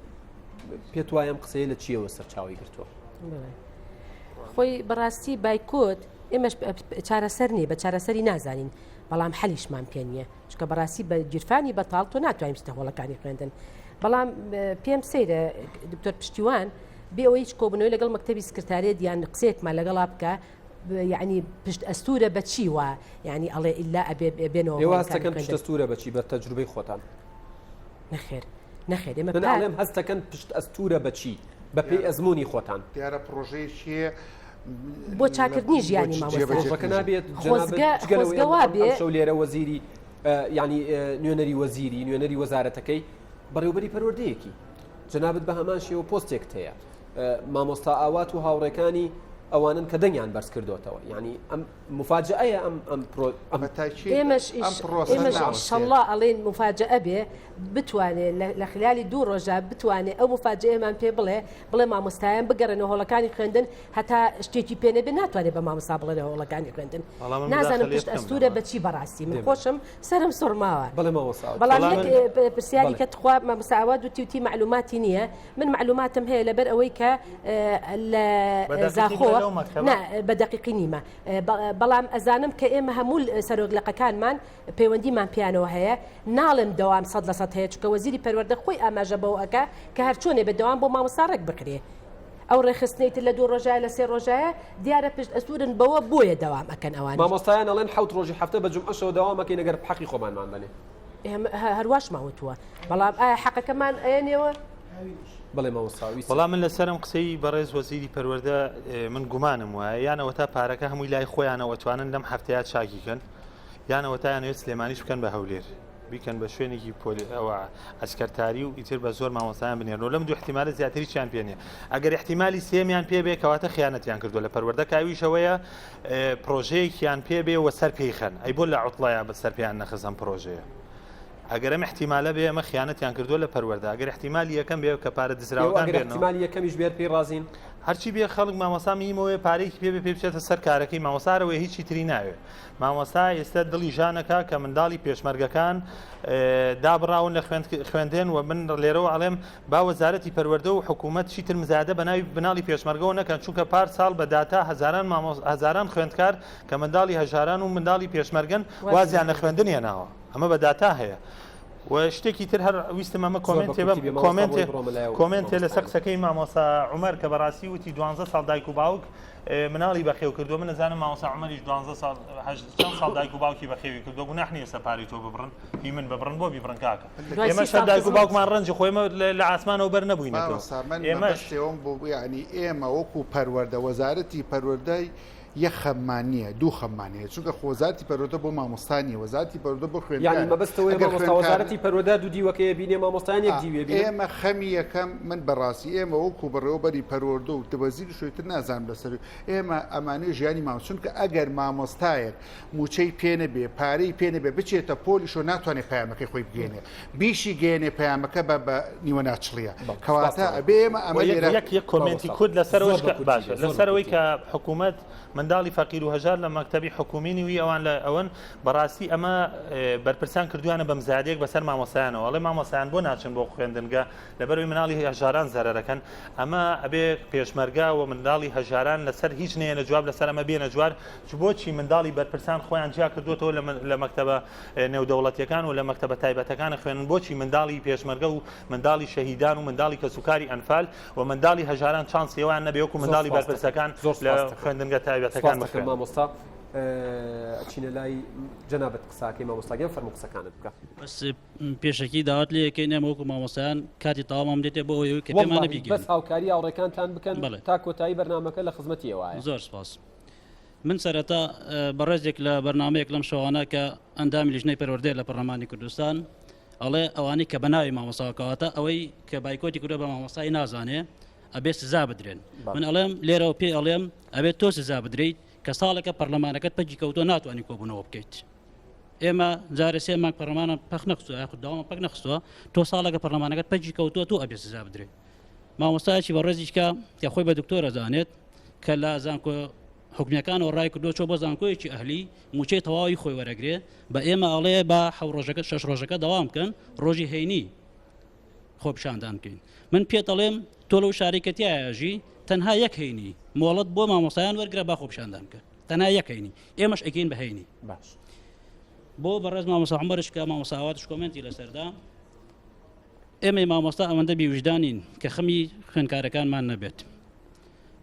پێت وایە ئەم قسەیە لە چیەوە سەرچاوی گرتووە؟ خۆی بەڕاستی بایکۆت ئێمەش چارەسەر نییە بە چارەسەری نازانین بەڵام حەلیشمان پێ نییە چکە بەڕاستی بە گیرفانی بەتاڵ تۆ ناتوانین بچیتە هۆڵەکانی خوێندن بەڵام پێم سەیرە دکتۆر پشتیوان بێ ئەوەی هیچ کۆبوونەوەی لەگەڵ مەکتەبی سکرتاریەت یان قسەیەکمان لەگەڵا بکە یعنی پشت ئەستورە بە چی وا یعنی ئەڵێ ئیلا ئەبێ بێنەوە ئێوە هەستەکەن پشت ئەستورە بە چی بە تەجروبەی خۆتان نەخێر نەخێر ئێمە من ئەڵێم هەستەکەن پشت ئەستورە بە چی بە پێی ئەزمموی خۆتان دیارە پرۆژەیەکی هەیە بۆ چاکردنی ژیانی مامۆستاکە نابێت خۆزگە خۆزگە وا بێ شەو لێرە وەزیری یعنی نوێنەری وەزیری نوێنەری وەزارەتەکەی بەڕێوبەری پەروەردەیەکی جەنابت بە هەمان شێوە پۆستێکت هەیە مامۆستا ئاوات و هاوڕێکانی ئەوانن کە دەنگیان بەرز کردوتەوە یعنی ئەم مفاجئەیە ئەم ئەم پرۆ ئەم ئێمەش ئیشەڵڵا ئەڵێن مفاجئە بێ بتوانێ لە خلالی دوو ڕۆژە بتوانێ ئەو مفاجئەمان پێ بڵێ بڵێ مامۆستایان بگەڕێنەوە هۆڵەکانی خوێندن هەتا شتێکی پێ نەبێ ناتوانێت بە مامۆستا بڵێ لە هۆڵەکانی خوێندن نازانم پشت ئەستورە بەچی بەڕاستی من خۆشم سەرم سوڕماوە. بەڵێ مامۆستا. بەڵام یەک پرسیاری کە تخوا مامۆستا ئاوات وتی وتی مەعلوماتی نییە من مەعلوماتم هەیە لەبەر ئەوەی کە لە زاخۆ نا بە دەقیقی نیمە بەڵام ئەزانم کە ئێمە هەموو سەرۆک لقەکانمان پەیوەندیمان پیانەوە هەیە ناڵێم دەوام 100% هەیە چونکە وەزیری پەروەردە خۆی ئاماژە بەوە ئەکا کە هەرچۆنێ بە دەوام بۆ مامۆستا ڕێک بخرێ ئەو ڕێکخستنەی تر لە دوو ڕۆژایە لە سێ ڕۆژایە دیارە پشت ئەستورن بەوە بۆیە دەوام ئەکەن ئەوانیش. مامۆستایان ئەڵێن حەوت ڕۆژی هەفتە بە جومعەشەوە دەوام ئەکەین ئەگەر حەقی خۆمانمان بەنێ. ئێمە هەرواشمان وتووە بەڵام ئایا حەقەکەمان ئەیەنێوە؟ بەڵێ مامۆستا ویست. وەڵا من لەسەرم قسەی بەڕێز وەزیری پەروەردە من گومانم وایە یان ئەوەتا پارەکە هەمووی لای خۆیانەوە ئەتوانن لەم هەفتەیە چاکی کەن یان ئەوەتا یانەوێت سلێمانیش بکەن بە هەولێر. بیکەن بە شوێنێکی پۆلی ئەوە عەسکەرتاری و ئیتر بە زۆر مامۆستایان بنێرنەوە لەم دوو احتیمالە زیاتر هیچیان پێ نییە ئەگەر احتیمالی سێمیان پێ بێ کەواتە خیانەتیان کردووە لە پەروەردە کاویشەوەیە پرۆژەیەکیان پێ بێ و سەر پێی خەن ئەی بۆ لە عوتڵەیان بە سەر پێیان نەخست ئەم پرۆژەیە ئەگەر ئەم احتیمالە بێ ئەمە خیانەتیان کردووە لە پەروەردە ئەگەر احتیمالی یەکەم بێ کە پارە دزراوەکان بێنەوە احتیمالی یەکەمیش بێر پێی ڕازین هەرچی بێ خەڵک مامۆستا میمەوەی پارێکی پێ بێ پێ بچێتە سەر کارەکەی مامۆسارەوەی هیچی تری ناوێ مامۆستا ئێستا دڵی ژانەکا کە منداڵی پێشمەرگەکان دابڕاون لە خوێندن و من لێرەوە ئەڵێم با وەزارەتی پەروەردە و حکوومەت چیتر مزایدە بە ناوی مناڵی پێشمەرگەوە نەکەن چونکە پار ساڵ بە داتا هەزاران هەزاران خوێندکار کە منداڵی هەژاران و منداڵی پێشمەرگەن وازیان لە خوێندن هێناوە ئەمە بە داتا هەیە و شتێکی تر هەر ویستم ئەمە comment ێ بەم comment ێ comment ێ لەسەر قسەکەی مامۆستا عومەر کە بەڕاستی وتی دوانزە ساڵ دایک و باوک مناڵی بەخێو کردووە من نەزانم مامۆستا عومەریش دوانزە ساڵ چەند ساڵ دایک و باوکی بەخێوی کردووە گوناح نییە سە پارەی تۆ ببڕن هی من ببڕن بۆ بیبڕن کاکە ئێمە شەر دایک و باوکمان ڕەنجی خۆ ئێمە لە ئاسمانەوە بەر نەبووینەتەوە ئێمەش بۆ یعنی ئێمە وەکو پەروەردە وەزارەتی پەروەردەی یەک خەممان نییە دوو خەممان هەیە چونکە خۆ وەزارەتی پەروەردە بۆ مامۆستا نییە وەزارەتی پەروەردە بۆ خوێندکارە یانی مەبەستەوەیە ئەگەر مامۆستا خوێندکار وەزارەتی پەروەردە دوو دیوەکەیە بینێ مامۆستایان یەک دیوێ بینن. ئێمە خەمی یەکەم من بەڕاستی ئێمە وەکو بەڕێوەبەری پەروەردە و وەزیری شوێتر نازانم لەسەر ئێمە ئەمانەی ژیانی مام چونکە ئەگەر مامۆستایەک موچەی پێ نەبێ پارەی پێ نەبێ بچێتە پۆلیشۆ ناتوانێت پەیامەکەی خۆی بگەێنێ بیشی گەێنێ پەیامەکە بە بە نیوە ناچڵیە کەواتە ئەبێ ئێمە ئەمە لێرە یەک یەک comment ی کورد لەسەرەوەش کە باشە لەسەرەوەی کە حکوومەت منداڵی فەقیر و هەژار لە مەکتەبی حکومینی وی ئەوان لە ئەوەن بەڕاستی ئەمە بەرپرسان کردویانە بە مزادێک بەسەر مامۆسایانەوە ئەڵێ مامۆسایان بۆ ناچن بۆ خوێندنگە لەبەروی مناڵی هەژاران زەرەرەکەن ئەمە ئەبێ پێشمەرگە و منداڵی هەژاران لەسەر هیچ نێنە جواب لەسەر ئەمە بێنە جوار بۆچی منداڵی بەرپرسان خۆیان جیا کردوێتەوە لە مەکتەبە نێودەوڵەتیەکان و لە مەکتەبە تایبەتەکان خوێنن بۆچی منداڵی پێشمەرگە و منداڵی شەهیدان و منداڵی کەسوکاری ئەنفال و منداڵی هەژاران چانسی ئەوان نەبێ وەکو منداڵی بەرپرسەکان لە خوێندنگە تایبەتەکان بخوێنن. مامۆستا ئەچینە لای جەنابت قساکەی مامۆستا گیان فەرموو قسەکانت بکە. بەس پێشەکی داوات لێ ئەکەین ئێمە وەکو مامۆستایان کاتی تەواومان دێتێ بۆ ئەوەی کە پێمانە وەڵڵاهی بیگەین. بەس هاوکاری هاوڕێکانتان بکەن بەڵێ. تا کۆتایی بەرنامەکە لە خزمەتی ئێوایە. زۆر سپاس. من سەرەتا بەڕێزێک لە بەرنامەیەک لەم شەوانە کە ئەندامی لیژنەی پەروەردەیە لە پەرلەمانی کوردستان. ئەڵێ ئەوانەی کە بەناوی مامۆستاوە کەواتە ئەوەی کە بایکۆتی کردووە بە مامۆستای نازانێ ئەبێ سزا بدرێن من ئەڵێم لێرەوە پێ ئەڵێم ئەبێت تۆ سزا بدرێیت کە ساڵێکە پەرلەمانەکەت پەکی کەوتۆ ناتوانانی کۆبوونەوە بکەیت ئێمە جارێ سێ مانگ پەرلەمانە پەخ نەخستووە یاخود داوامان پەک نەخستووە تۆ ساڵێکە پەرلەمانەکەت پەکی کەوتووە تۆ ئەبێ سزا بدرێت مامۆستایەکی بەڕێزیش کە کە خۆی بە دکتۆر ئەزانێت کە لە زانکۆ حکومیەکانەوە ڕای کردووە چۆ بۆ زانکۆیەکی ئەهلی موچەی تەواوی خۆی وەرەگرێ بە ئێمە ئەڵێ بە حەو ڕۆژەکە شەش ڕۆژەکە دەوام بکەن ڕۆژی هەینی خۆپیشاندان بکەین من پێت ئەڵێم تۆ لەو شارەی کە تیایەژی تەنها یەک هەینی مۆڵەت بۆ مامۆستایان وەرگرە با خۆپیشاندان بکەن تەنها یەک هەینی ئێمەش ئەکەین بە هەینی باش بۆ بەڕێز مامۆستا عومەرش کە مامۆستا ئاواتش کۆمێنتی لەسەردا ئێمەی مامۆستا ئەوەندە بیوژدانین کە خەمی خوێندکارەکانمان نەبێت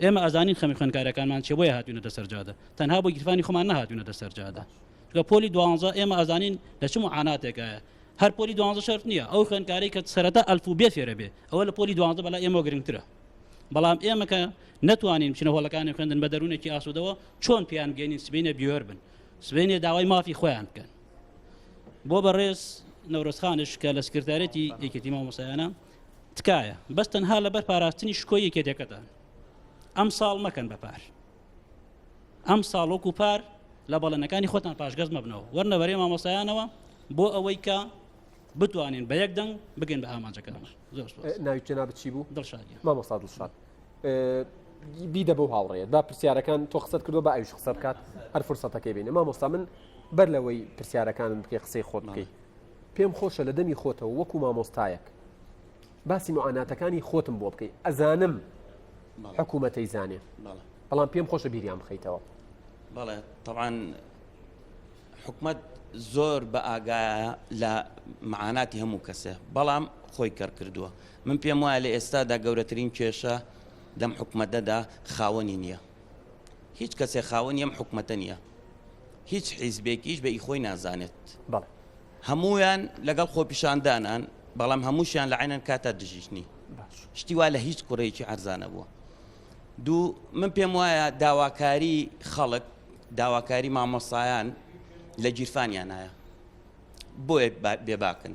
ئێمە ئەزانین خەمی خوێندکارەکانمان چێ بۆیە هاتوینەتە سەرجادە تەنها بۆ گیرفانی خۆمان نەهاتوینەتە سەرجادە چونکە پۆلی دوانزە ئێمە ئەزانین لە چ معاناتێکایە هەر پۆلی دوانزە شەرت نییە ئەو خوێندکارەی کە سەرەتا ئەلف و بێ فێرە بێ ئەوە لە پۆلی دوانزە بەلا ئێمەوە گرنگترە بەڵام ئێمە کە نەتوانین بچینە هۆڵەکانی خوێندن بە دەروونێکی ئاسوودەوە چۆن پێیان بگەینین سبەینێ بوێر بن سبەینێ داوای مافی خۆیان بکەن بۆ بەڕێز نەورۆزخانش کە لە سکرتارێتی یەکێتی مامۆستایانە تکایە بەس تەنها لەبەر پاراستنی شکۆی یەکێتەکەتان ئەم ساڵ مەکەن بە پار ئەم ساڵ وەکو پار لە بەڵێنەکانی خۆتان پاشگەز مەبنەوە وەرنە بەرێ مامۆستایانەوە بۆ ئەوەی کە بتوانین بە یەک دەنگ بگەین بە ئامانجەکانمان زۆر سوپاس. ناوی جەنابت چی بوو؟ دڵشاد گیان. مامۆستا دڵشاد بیدە بەو هاوڕێیەت با پرسیارەکان تۆ قسەت کردو با ئەویش قسە بکات هەر فرسەتەکەی بینە مامۆستا من بەر لەوەی پرسیارەکانم بکەی قسەی خۆت بکەی پێم خۆشە لە دەمی خۆتەوە وەکو مامۆستایەک باسی معاناتەکانی خۆتم بۆ بکەی ئەزانم حکوومەتەی زانێ بەڵام پێم خۆشە بیریان بخەیتەوە. بەڵێ تەبعەن حکومەت زۆر بە ئاگایە لە معاناتی هەموو کەسێ بەڵام خۆی کەڕ کردووە من پێم وایە لە ئێستادا گەورەترین کێشە لەم حکومەتەدا خاوەنی نییە هیچ کەسێ خاوەنی ئەم حکومەتە نییە هیچ حیزبێکیش بە ئی خۆی نازانێت بەڵێ هەموویان لەگەڵ خۆپیشاندانان بەڵام هەمووشیان لە عینەن کاتا دژیشنی شتی وا لە هیچ کوڕێکی عەرزانە بووە دوو من پێم وایە داواکاری خەڵک داواکاری مامۆستایان لە گیرفانیانایە بۆیە بێباکن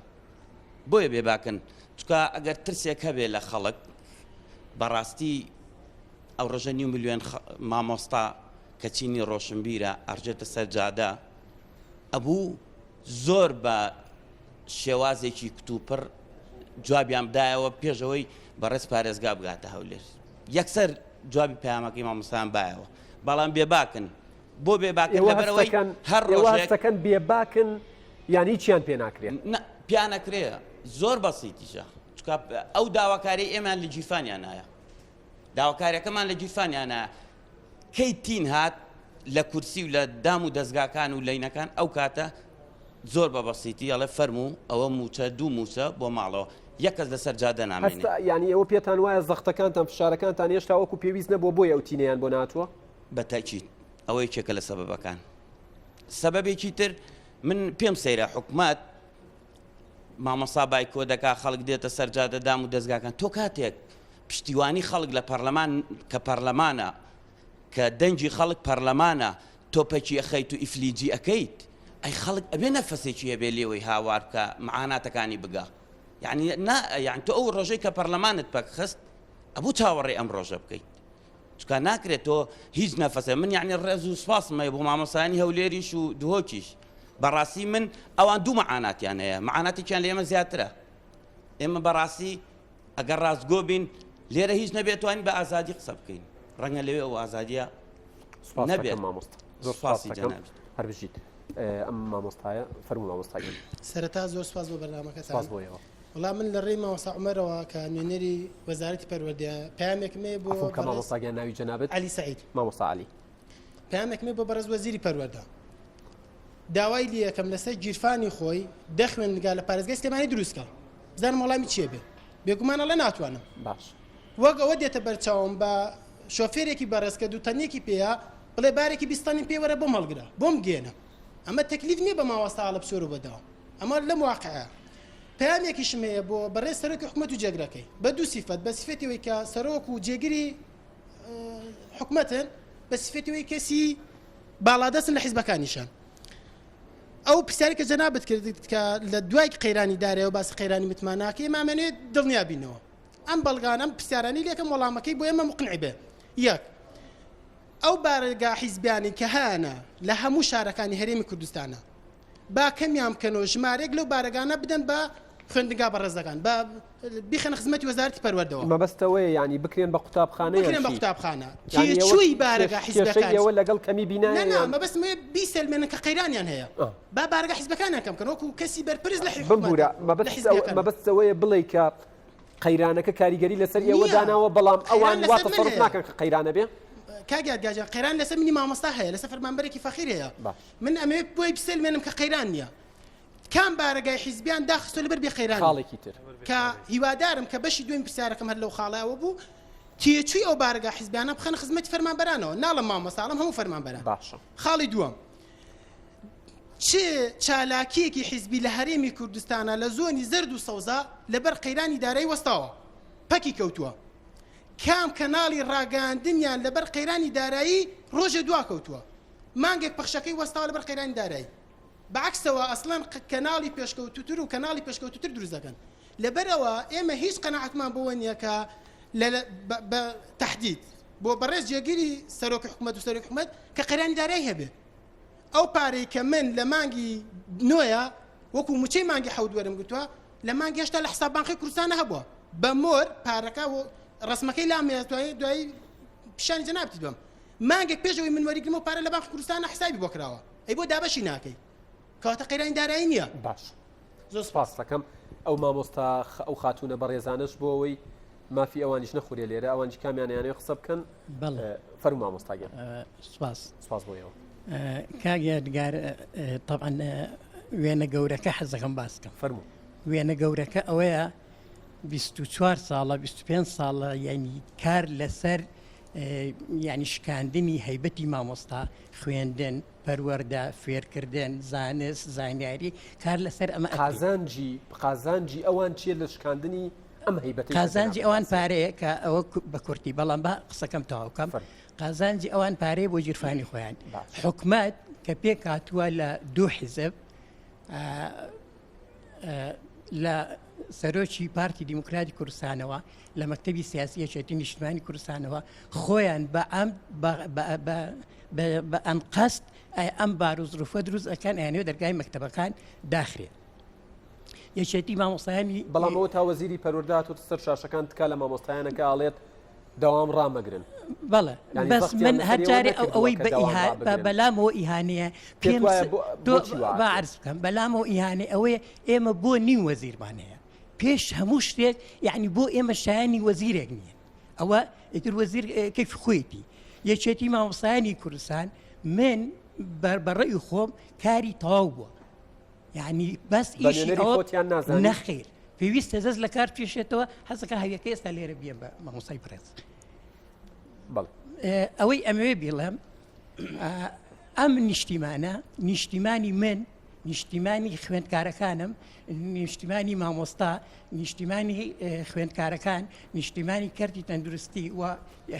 بۆیە بێباکن چکە ئەگەر ترسێک هەبێ لە خەڵک بەڕاستی ئەو ڕژە نیو ملیۆن مامۆستا کە چینی ڕۆشنبیرە ئەڕژێتە سەر جادە ئەبوو زۆر بە شێوازێکی کتوپڕ جوابیان بدایەوە پێش ئەوەی بەڕێز پارێزگا بگاتە هەولێر یەکسەر جوابی پەیامەکەی مامۆستایان بایەوە بەڵام بێباکن بۆ بێباکن ئێوە لەبەرئەوەی هەستەکەن هەر ئێوە ڕۆژێک هەستەکەن بێباکن یان هیچیان پێ ناکرێت نا پیانەکرێ زۆر بەسیتیشە چونکە ئەو داواکاری ئێمەیان لە گیرفانیانایە داواکاریەکەمان لە گیرفانیانایە کەی تین هات لە کورسی و لە دام و دەزگاکان و لەینەکان ئەو کاتە زۆر بە بەسیتی ئەڵێ فەرموو ئەوە مووچە دوو مووچە بۆ ماڵەوە یەک کەس لەسەر جادە نامێنێ. هەستە یانی ئێوە پێتان وایە زەختەکانتان فشارەکانتان هێشتا وەکو پێویست نەبووە بۆیە ئەو تینەیان بۆ نەهاتووە؟ بە تەئکید ئەوە یەکێکە لە سەبەبەکان. سەبەبێکی تر من پێم سەیرە حکومەت مامۆستا بایکۆ دەکا خەڵک دێتە سەر جادە دام و دەزگاکان تۆ کاتێک پشتیوانی خەڵک لە پەرلەمان کە پەرلەمانە کە دەنگی خەڵک پەرلەمانە تۆ پەکی ئەخەیت و ئیفلیجی ئەکەیت ئەی خەڵک ئەبێ نەفەسێکی هەبێ لێوەی هاوار بکا معاناتەکانی بگا یعنی نا یعنی تۆ ئەو ڕۆژەی کە پەرلەمانت پەک خست ئەبوو چاوەڕێ ئەم ڕۆژە بکەیت چکا ناکرێت تۆ هیچ نەفەسێ من یعنی ڕێز و سپاسم هەیە بۆ مامۆستایانی هەولێریش و دهۆکیش بەڕاستی من ئەوان دوو معاناتیان هەیە معاناتێکیان لە ئێمە زیاترە ئێمە بەڕاستی ئەگەر ڕاستگۆ بین لێرە هیچ نەبێت توانین بە ئازادی قسە بکەین ڕەنگە لەوێ ئەو ئازادیە سپاس نەبێت. دەکەم مامۆستا زۆر سپاس سپاسی دەکەم جەنابت. هەر بژیت ئەم مامۆستایە فەرموو مامۆستا گیان. سەرەتا زۆر سپاس بۆ بەرنامەکەتان. سپاس بۆ ئێوە. وەڵا من لە ڕێی مامۆستا عومەرەوە کە نوێنەری وەزارەتی پەروەردەیە پەیامێکم هەیە بۆ عەفوو بکە بەڕێز مامۆستا گیان ناوی جەنابت؟ عەلی سەعید. مامۆستا عەلی. پەیامێکم هەیە بۆ بەڕێز وەزیری پەروەردە. داوای لێ ئەکەم لەسەر گیرفانی خۆی دە خوێندنگا لە پارێزگای سلێمانی دروست کا. بزانم وەڵامی چیە بێ. بێگومان ئەڵێ ناتوانم. باش. وەک ئەوە دێتە بەرچاوم بە شۆفێرێکی بەڕێز کە دوو تەنیەکی پێیە بڵێ بارێکی 20 تەنیم پێ وەرە بۆم هەڵگرە بۆم بگەیەنە. ئەمە تەکلیف نییە بە مامۆستا ئاڵە بچۆرە بۆ داوام. ئەمە لەم واقعە. پەیامێکیشم هەیە بۆ بەڕێز سەرۆکی حکومەت و جێگرەکەی بە دوو سیفەت، بە سیفەتی ئەوەی کە سەرۆک و جێگری حکومەتن، بە سیفەتی ئەوەی کەسی باڵادەستن لە حیزبەکانیشان. ئەو پرسیارەی کە جەنابت کردت کە لە دوای قەیرانی دارایەوە باسی قەیرانی متمانە ناکەی ئێمە ئەمانەوێت دڵنیا بینەوە ئەم بەڵگانە ئەم پرسیارانەی لێکەم وەڵامەکەی بۆ ئێمە مقنع بێ یەک ئەو بارەگا حیزبیانەی کە هەیانە لە هەموو شارەکانی هەرێمی کوردستانە با کەمیان بکەنەوە ژمارەیەک لەو بارەگانە بدەن بە خوێندنگا بەڕێزەکان بە بیخەنە خزمەتی وەزارەتی پەروەردەوە. مەبەست ئەوەیە یانی بکرێن بە قوتابخانە یان بکرێن بە چی؟ قوتابخانە. یانی ئەوە تێچووی بارەگا کێشەی حیزبەکان ئێوە لەگەڵ کەمی بینایە نا نا یان؟ مەبەستم ئەوەیە بیسەلمێنن کە قەیرانیان هەیە ئا. با بارەگا حیزبەکانیان کەم بکەن وەکوو کەسی بەرپرس لە حکومەت بمبورە لە مەبەست ئەوە حیزبەکان. مەبەست ئەوەیە بڵێی کە قەیرانەکە کاریگەری لەسەر ئێوە نییە. داناوە بەڵام قەیران ئەوان وا لەسەر من تەسەروف هەیە. ناکەن کە قەیرانە بێ؟ کاک یادگار جان قەیران لەسەر منی مامۆستا هەیە لەسەر فەرمانبەرێکی فەقیر هەیە باش. من ئەمەوێت بۆی بسەلمێنم کە قەیران نییە. کام بارەگای حیزبیان داخستوە لەبەر بێ قەیرانی؟ خاڵێکی تر. کە هیوادارم کە بەشی دووەمی پرسیارەکەم هەر لەو خاڵەوە بوو، تێچووی ئەو بارەگا حیزبیانە بخەنە خزمەتی فەرمانبەرانەوە، ناڵێم مامۆستا، ئەڵێم هەموو فەرمانبەران. باشە. خاڵی دووەم، چ چالاکییەکی حیزبی لە هەرێمی کوردستانا لە زۆنی زەرد و سەوزا لەبەر قەیرانی دارایی وەستاوە، پەکی کەوتووە؟ کام کەناڵی ڕاگەیاندنیان لەبەر قەیرانی دارایی ڕۆژێ دواکەوتووە؟ مانگێک پەخشەکەی وەستاوە لەبەر قەیرانی دارایی؟ بە عەکسەوە ئەسڵەن کەناڵی پێشکەوتووتر و کەناڵی پێشکەوتووتر دروست دەکەن. لەبەرئەوە ئێمە هیچ قەناعەتمان بەوە نییە کە لە بە تەحدید بۆ بەڕێز جێگری سەرۆکی حکومەت و سەرۆکی حکومەت کە قەیرانی دارایی هەبێ. ئەو پارەی کە من لە مانگی نۆیە وەکو موچەی مانگی حەوت وەرم گرتووە لە مانگی هەشتا لە حساب بانقی کوردستانە هەبووە بە مۆر پارەکە و ڕەسمەکەی لام هەیە دوایی دوایی پیشانی جەنابتی دوم مانگێک پێش ئەوەی من وەریگرمەوە پارە لە بانقی کوردستانە حسابی بۆ کراوە. ئەی بۆ دابەشی ناکەی؟ کەواتە قەیرانی دارایی نییە. باش زۆر سپاس دەکەم ئەو مامۆستا ئەو خاتوونە بەڕێزانەش بۆ ئەوەی مافی ئەوانیش نەخورێ لێرە ئەوانیش کامیان یانەوە قسە بکەن بەڵێ فەرموو مامۆستا گیان سپاس سپاس بۆ ئێوە کاک یادگار تەبعەن وێنە گەورەکە حەزەکەم باس بکەم فەرموو وێنە گەورەکە ئەوەیە 24 ساڵە 25 ساڵە یعنی کار لەسەر یعنی شکاندنی هەیبەتی مامۆستا خوێندن، پەروەردە، فێرکردن، زانست، زانیاری، کار لەسەر ئەمە ئەکرێت. قازانجی قازانجی ئەوان چییە لە شکاندنی ئەم هەیبەتەی کە قازانجی جەنابت ئەوان باسی کرد؟ پارەیە کە ئەوە بە کورتی بەڵام با قسەکەم تەواو کەم. فەرموو. قازانجی ئەوان پارەیە بۆ گیرفانی خۆیان. باشە. حکومەت کە پێکهاتووە لە دوو حیزب، لە سەرۆکی پارتی دیموکراتی کوردستانەوە لە مەکتەبی سیاسی یەکێتی نیشتمانی کوردستانەوە خۆیان بە ئەم بە ئەنقەست ئەم بارودۆخە دروست ئەکەن ئەیانەوێت دەرگای مەکتەبەکان داخرێت یەکێتی مامۆستایانی بەڵام ئەوە تا وەزیری پەروەردە هاتووەتە سەر شاشەکان تکا لە مامۆستایانەکە ئەڵێت دەوام ڕامەگرن. بەڵێ یانی بەس زەختیان من لەسەر هەر ئێوە جارێ ئەو نەکردووە ئەوەی کە بە دەوام ئیها بە ڕابگرن. بەلامەوە ئیهانەیە پێت پێم وایە س بۆ تۆ بۆچی وا با ئەکرێت؟ عەرز بکەم بەلامەوە ئیهانەی ئەوەیە ئێمە بۆ نیم وەزیرمان هەیە پێش هەموو شتێک یعنی بۆ ئێمە شایانی وەزیرێک نییە ئەوە ئیتر وەزیر کەیفی خۆیەتی یەکێتی مامۆستایانی کوردستان من بە بەڕێی خۆم کاری تەواو بووە یعنی بەس بە ئیشی نوێنەری ئەوە خۆتیان نازانی؟ نەخیر پێویستە دەست لە کار بکێشێتەوە حەزەکە هەویەکە ئێستا لێرە بیەم بە مامۆستای بەڕێز بەڵێ. ئەوەی ئەمەوێ بیڵێم ئەم نیشتیمانە نیشتیمانی من نیشتیمانی خوێندکارەکانم نیشتیمانی مامۆستا نیشتیمانی خوێندکارەکان نیشتیمانی کەرتی تەندروستی و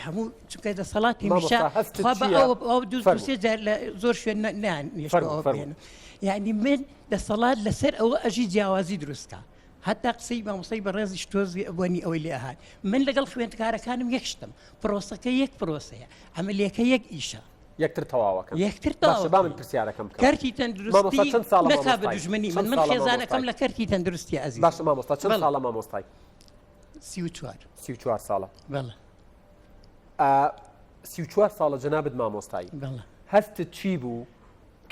هەموو چونکە دەسەڵاتی مامۆستا هەمیشە هەستت خوا بە چییە؟ ئەو ئەو دوو فەرموو. سێ جار لە زۆر شوێن نە- نەیان فەرموو، نێشتەوە فەرموو. بێنن یعنی من دەسەڵات لەسەر ئەوە ئەژی جیاوازی دروستکە هەتا قسەی مامۆستای بەڕێزیش تۆزی بۆنی ئەوەی لێ ئەهات من لەگەڵ خوێندکارەکانم یەک شتم پرۆسەکە یەک پرۆسەیە عەمەلیەکە یەک ئیشە یەکتر تەواوەکەن یەکتر باشە با من تەواوەکەن پرسیارەکەم بکەم کەرتی مامۆستا تەندروستی چەند ساڵە نەکا بە مامۆستای دوژمنی من چەند من ساڵە خێزانەکەم مامۆستای لە کەرتی تەندروستیە ئەزیزم باشە مامۆستا چەند بەڵێ ساڵە مامۆستای 34 34 ساڵە بەڵێ ئا، 34 ساڵە جەنابت مامۆستای بەڵێ هەستت چی بوو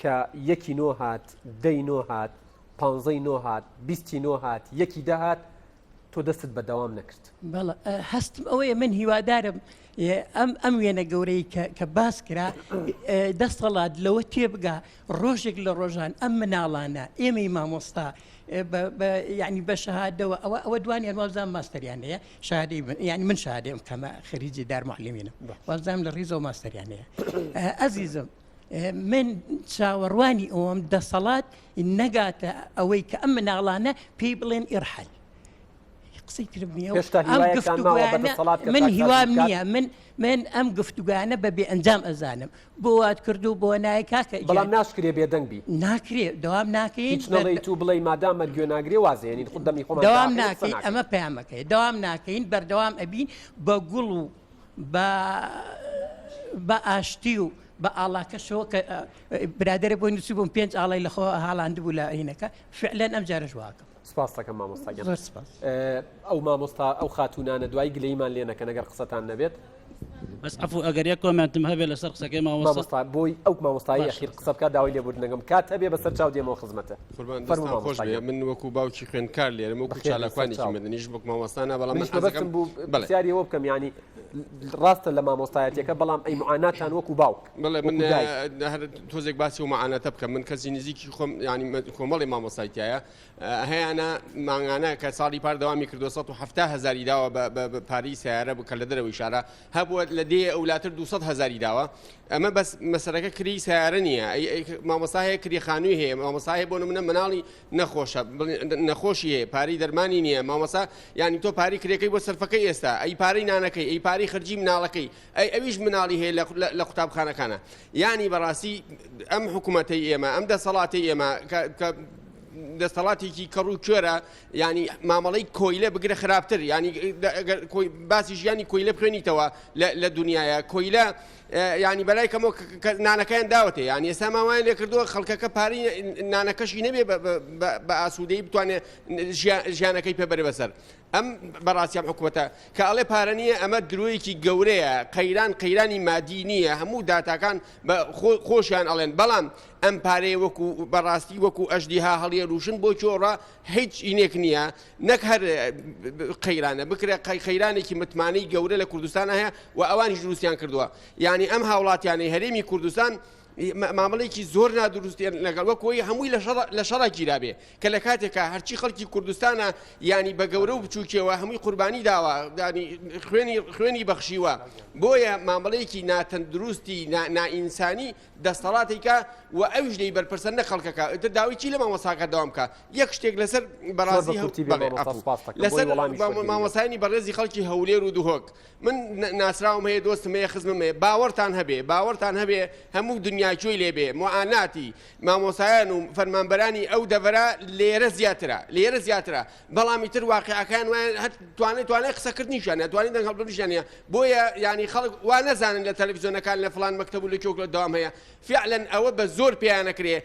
کە یەکی نۆ هات دەی نۆ هات پانزەی نۆ هات بیستی نۆ هات یەکی دە هات تۆ دەستت بە دەوام نەکرد. بەڵێ هەستم ئەوەیە من هیوادارم ئەم ئەم وێنە گەورەی کە کە باس کرا دەسەڵات لەوە تێبگا ڕۆژێک لە ڕۆژان ئەم مناڵانە ئێمەی مامۆستا یعنی بە شەهادەوە ئەوە ئەوە دوانیان وابزانم ماستەریان هەیە شادەی من یعنی من شادێم کەمە خەریجی دار معلمینم وابزانم لە ڕیزەوە ماستەریان هەیە ئەزیزم من چاوەڕوانی ئەوەم دەسەڵات نەگاتە ئەوەی کە ئەم مناڵانە پێی بڵێن ئیرحەل. قسەی ترم نییە و هێشتا ئەم هیوایەکتان ماوە بە گفتوگۆیانە دەسەڵات کە من چاکسازی هیوام بکات؟ نییە من من ئەم گفتوگۆیانە بە بێ ئەنجام ئەزانم بۆ وات کرد و بۆ نایە کاکە بەڵام گیان ناشکرێ بێدەنگ بی. ناکرێ دەوام ناکەین هیچ نەڵێیت و بڵێی مادام مەر گوێ ناگرێ واز هێنین خود دەمی خۆمان دەوام داخەین و قسە ناکەین ناکەین. ئەمە پەیامەکەیە دەوام ناکەین بەردەوام ئەبین بە گوڵ و بە بە ئاشتی و بە ئاڵاکەشەوە کە برادەرێک بۆی نووسیبووم پێنج ئاڵای لە خۆ هاڵاندبوو لە هینەکە فعلەن ئەم جارەش واکەم. سپاست دەکەم مامۆستا گیان. زۆر سپاس. ئەو مامۆستا ئەو خاتوونانە دوای گلەییمان لێ نەکەن ئەگەر قسەتان نەبێت. بەس عەفو ئەگەر یەک comment م هەبێ لەسەر قسەکەی مامۆستا. مامۆستا بۆی ئەو مامۆستایەی باشە. ئەخیر قسە بکات داوای لێبوردن دەکەم کات هەبێ بەسەر چاو دێمەوە خزمەتە. قوربان فەرموو دەستتان خۆش مامۆستا بێ گیان. من وەکو باوکی خوێندکار لێرەم وەکو بەخێر بێی سەر چالاکوانێکی چاو. مەدەنیش وەک مامۆستا نا بەڵام من منیش حەزەکەم مەبەستم بوو بەڵێ. پرسیاری ئەوە بکەم یانی ڕاستە لە مامۆستایەتیەکە بەڵام ئەی معاناتان وەکو باوک بەڵێ من وەکو دایک. هەر تۆزێک باسی ئەو معاناتە بکەم من کەسی نزیکی خۆم یانی کۆمەڵی مامۆستای تایە هەیانە مانگانە کە ساڵی پار دەوامی کردووە 170 هەزاری داوە بە پارەی سیارە بوو کە لە دەرەوەی شارە هەبووە لە دێ ئەولاتر 200 هەزاری داوە ئەمە بەس مەسەرەکە کری سیارە نییە مامۆستا هەیە کری خانووی هەیە مامۆستا هەیە بۆ نمونە مناڵی نەخۆشە نەخۆشی هەیە پارەی دەرمانی نییە مامۆستا یانی تۆ پارەی کرێکەی بۆ سەرفەکەی ئێستا ئەی پارەی نانەکەی ئەی پارەی خەرجی مناڵەکەی ئەی ئەویش مناڵی هەیە لە قوتابخانەکانە یانی بەڕاستی ئەم حکوومەتەی ئێمە ئەم دەسەڵاتی ئێمە کە دەستەڵاتێکی کەڕ و کوێرە ینی مامەڵەی کۆیلە بگرە خراپتر ینی باسی ژیانی کۆیلە بخوێنیتەوە لە دنیاە کۆیلە یانی بەلای کەمەوە نانەکەیان داوەتێ یانی ئێستا ماوایان لێ کردووە خەڵکەکە پارەی نانەکەشی نەبێ بە ئاسوودەی بتوانێت ژیانەکەی پێ بەرێ بەسەر ئەم بەڕاستی ئەم حکوومەتە کە ئەڵێ پارە نییە ئەمە درۆیەکی گەورەیە قەیران قەیرانی مادی نییە هەموو داتاکان بە خۆشیان ئەڵێن بەڵام ئەم پارەیە وەکو بەڕاستی وەکو ئەژدیها هەڵیەروشن بۆ چۆڕە هیچ ئینێک نییە نەک هەر قەیرانە بکرە قەیرانێکی متمانەی گەورە لە کوردستان هەیە و ئەوانیش دروستیان کردووە یعنی ئەم هاوڵاتیانەی هەرێمی کوردستان مامەڵێکی زۆر نادروستیان لەگەڵ وەک ئەوەی هەمووی لە شەڕا گیرابێ کە لە کاتێکا هەرچی خەڵکی کوردستانە ینی بە گەورە و بچووکیەوە هەمووی قوربانی داوە خوێنی خوێنی بەخشیوە بۆیە مامەڵەیەکی ناتەندروستی نائینسانی دەستەڵاتێکە و ئەویش لێی بەرپرسە نەک خەڵکەکە ئیتر داوای چی لە مامۆستاکە دەوام بکا یەک شتێک لەسەر زۆر بەڕازی بە کورتی بێ بەڵێ مامۆستا عەفو سوپاس دەکەم بۆی لەسەر وەڵامیش وەرگرینەوە. مامۆستایانی بەڕێزی خەڵکی هەولێر و دهۆک من ناسراوم هەیە دۆستم هەیە خزمم هەیە باوەڕتان هەبێ باوەڕتان هەبێ هەموو دنیا گوێی لێ بێ موعاناتی مامۆستایان و فەرمانبەرانی ئەو دەڤەرە لێرە زیاترە لێرە زیاترە بەڵام ئیتر واقیعەکان وایە هەر توانای توانای قسەکردنیشیان نیە توانای دەنگ هەڵبڕینیشیان نیە بۆیە یانی خەڵک وا نەزانن لە تەلەفزیۆنەکان لە فڵان مەکتەب و لە کوێ دەوام هەیە فعلا ئەوە بە زۆر پێیان ئەکرێ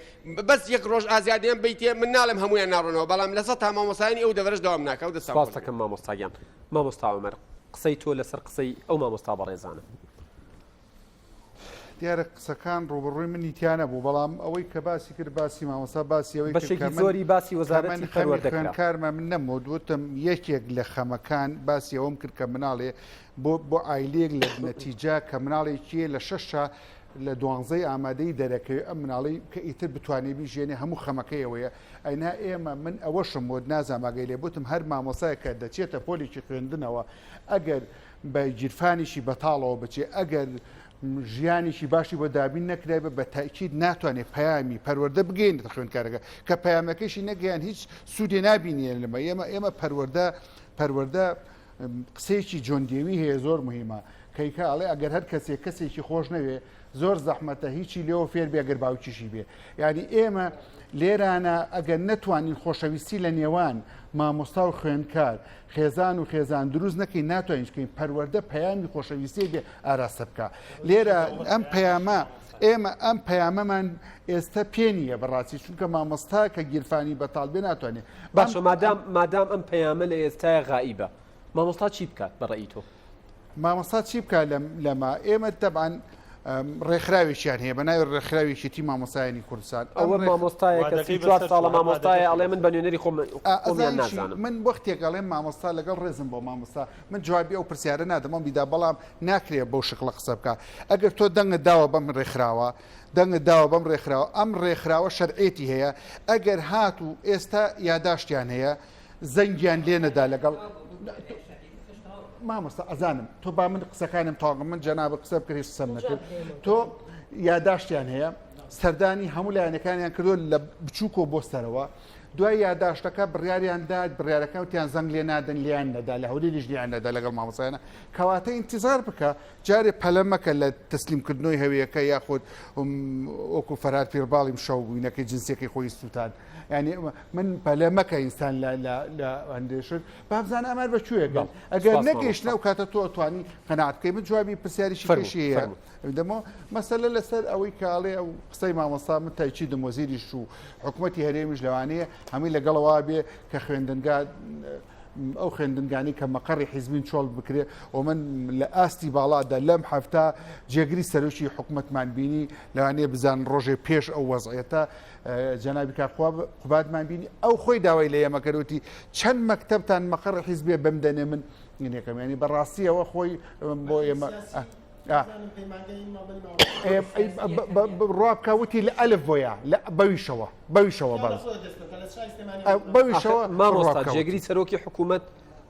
بەس یەک ڕۆژ ئازادیان بیتێ من ناڵێم هەموویان ناڕۆنەوە بەڵام لە سەتا مامۆستایانی ئەو دەڤەرەش دەوام ناکا و دەستان سپاس خۆش بێ. دەکەم مامۆستا گیان. مامۆستا عومەر قسەی تۆ لەسەر قسەی ئەو مامۆستا بەڕێزانە. دیارە قسەکان ڕووبەڕووی منی تیا نەبوو بەڵام ئەوەی کە باسی کرد باسی مامۆستا باسی ئەوەی کرد بەشێکی کە من زۆری باسی کە من وەزارەتی خەمی پەروەردە کرا. خوێندکارمە من نەموت وتم یەکێک لە خەمەکان باسی ئەوەم کرد کە مناڵێ بۆ بۆ عایلەیەک لە نەتیجە کە مناڵێکی لە شەشە لە دوانزەی ئامادەی دەرەکەوێ ئەم مناڵی کە ئیتر بتوانێ بیژێنێ هەموو خەمەکەی ئەوەیە ئەینا ئێمە من ئەوەشم وت نازانم ئاگای لێ بوتم هەر مامۆستایەک کە دەچێتە پۆلێکی خوێندنەوە ئەگەر بە گیرفانێکی بەتاڵەوە بچێ ئەگەر ژیانێکی باشی بۆ دابین نەکرابێ بە تاکید ناتوانێت پەیامی پەروەردە بگەینێتە خوێندکارەکە کە پەیامەکەشی نەگەیان هیچ سوودێ نابینێ لەمە ئێمە ئێمە پەروەردە پەروەردە قسەیەکی جۆندێوی هەیە زۆر مهمە کەیکە ئەڵێ ئەگەر هەر کەسێک کەسێکی خۆش نەوێ زۆر زەحمەتە هیچی لێوە فێر بێ گەر باوکیشی بێ یعنی ئێمە لێرانە ئەگەر نەتوانین خۆشەویستی لە نێوان مامۆستا و خوێندکار خێزان و خێزان دروست نەکەین ناتوانین بکەین پەروەردە پەیامی خۆشەویستی بێ ئاراستە بکە لێرە ئەم پەیامە ئێمە ئەم پەیامەمان ئێستا پێ نییە بەڕاستی چونکە مامۆستا کە گیرفانی بەتاڵ بێ ناتوانێت باشە مادام مادام ئەم پەیامە لە ئێستای غائیبە مامۆستا چی بکات بەڕێی تۆ؟ مامۆستا چی بکا لەمە ئێمە تەبعەن ڕێکخراوێکیان هەیە بە ناوی ڕێکخراوی یەکێتی مامۆستایانی کوردستان ئەوە مامۆستایە کە 34 ساڵە مامۆستایە ئەڵێ من بە نوێنەری خۆم خۆمیان نازانم من وەختێک ئەڵێم مامۆستا لەگەڵ ڕێزم بۆ مامۆستا من جوابی ئەو پرسیارە نادەمەوە بیدا بەڵام ناکرێ بەو شکڵە قسە بکە ئەگەر تۆ دەنگت داوە بەم ڕێکخراوە دەنگت داوە بەم ڕێکخراوە ئەم ڕێکخراوە شەرعێتی هەیە ئەگەر هات و ئێستا یاداشتیان هەیە زەنگیان لێ نەدا لەگەڵ مامۆستا ئەزانم تۆ با من قسەکانم تاقم من جەنابە قسە بکە هیچ قسەم نەکرد تۆ یاداشتیان هەیە سەردانی هەموو لایەنەکانیان کردو لە بچووکۆ بۆ سەرەوە. دوای یاداشتەکە بڕیاریان دا بڕیارەکە وتیان زەنگ لێ نادەن لێیان نەدا لە هەولێریش لێیان نەدا لەگەڵ مامۆستایانە کەواتە ئینتیزار بکە جارێ پەلە مەکە لە تەسلیم کردنەوەی هەویەکە یاخود وەکو فەرهاد پیرباڵیم شەو وینەکەی جنسیەکەی خۆی سووتان یعنی من پەلە مەکە ئینسان لە لە لە هەندێ شت با بزانە ئەمار بە کوێ گەن ئەگەر نەگەیشتنە ئەو کاتە تۆ ئەتوانی قەناعەت بکەی من جوابی پرسیاریشی فەرموو، کەشی هەیە فەرموو. دەمەوە مەسەلە لەسەر ئەوەی کاڵێ ئەو قسەی مامۆستا من تایچیدم وەزیریش و حکوومەتی هەرێمیش لەوانەیە هەمووی لەگەڵەوە بێ کە خوێندنگا ئەو خوێندنگانی کە مەقەڕی حیزبین چۆڵ بکرێ و من لە ئاستی باڵادا لەم هەفتە جێگری سەرۆکی حکوومەتمان بینی لەوانەیە بزان ڕۆژێ پێش ئەو وەزعێتە جەنابی کاک قوبادمان بینی ئەو خۆی داوای لە ئێمە کردوتی چەند مەکتەبتان مەقەڕی حیزبێ بمدەنێ من نێکەم ینی بەڕاستیەوە خۆی بۆ ئێمە ڕابکە وتی لە ئەلف بۆیە لە بەویشەوە بەویشەوە باز بەویشەوە مامۆستا جێگری سەرۆکی حکوومەت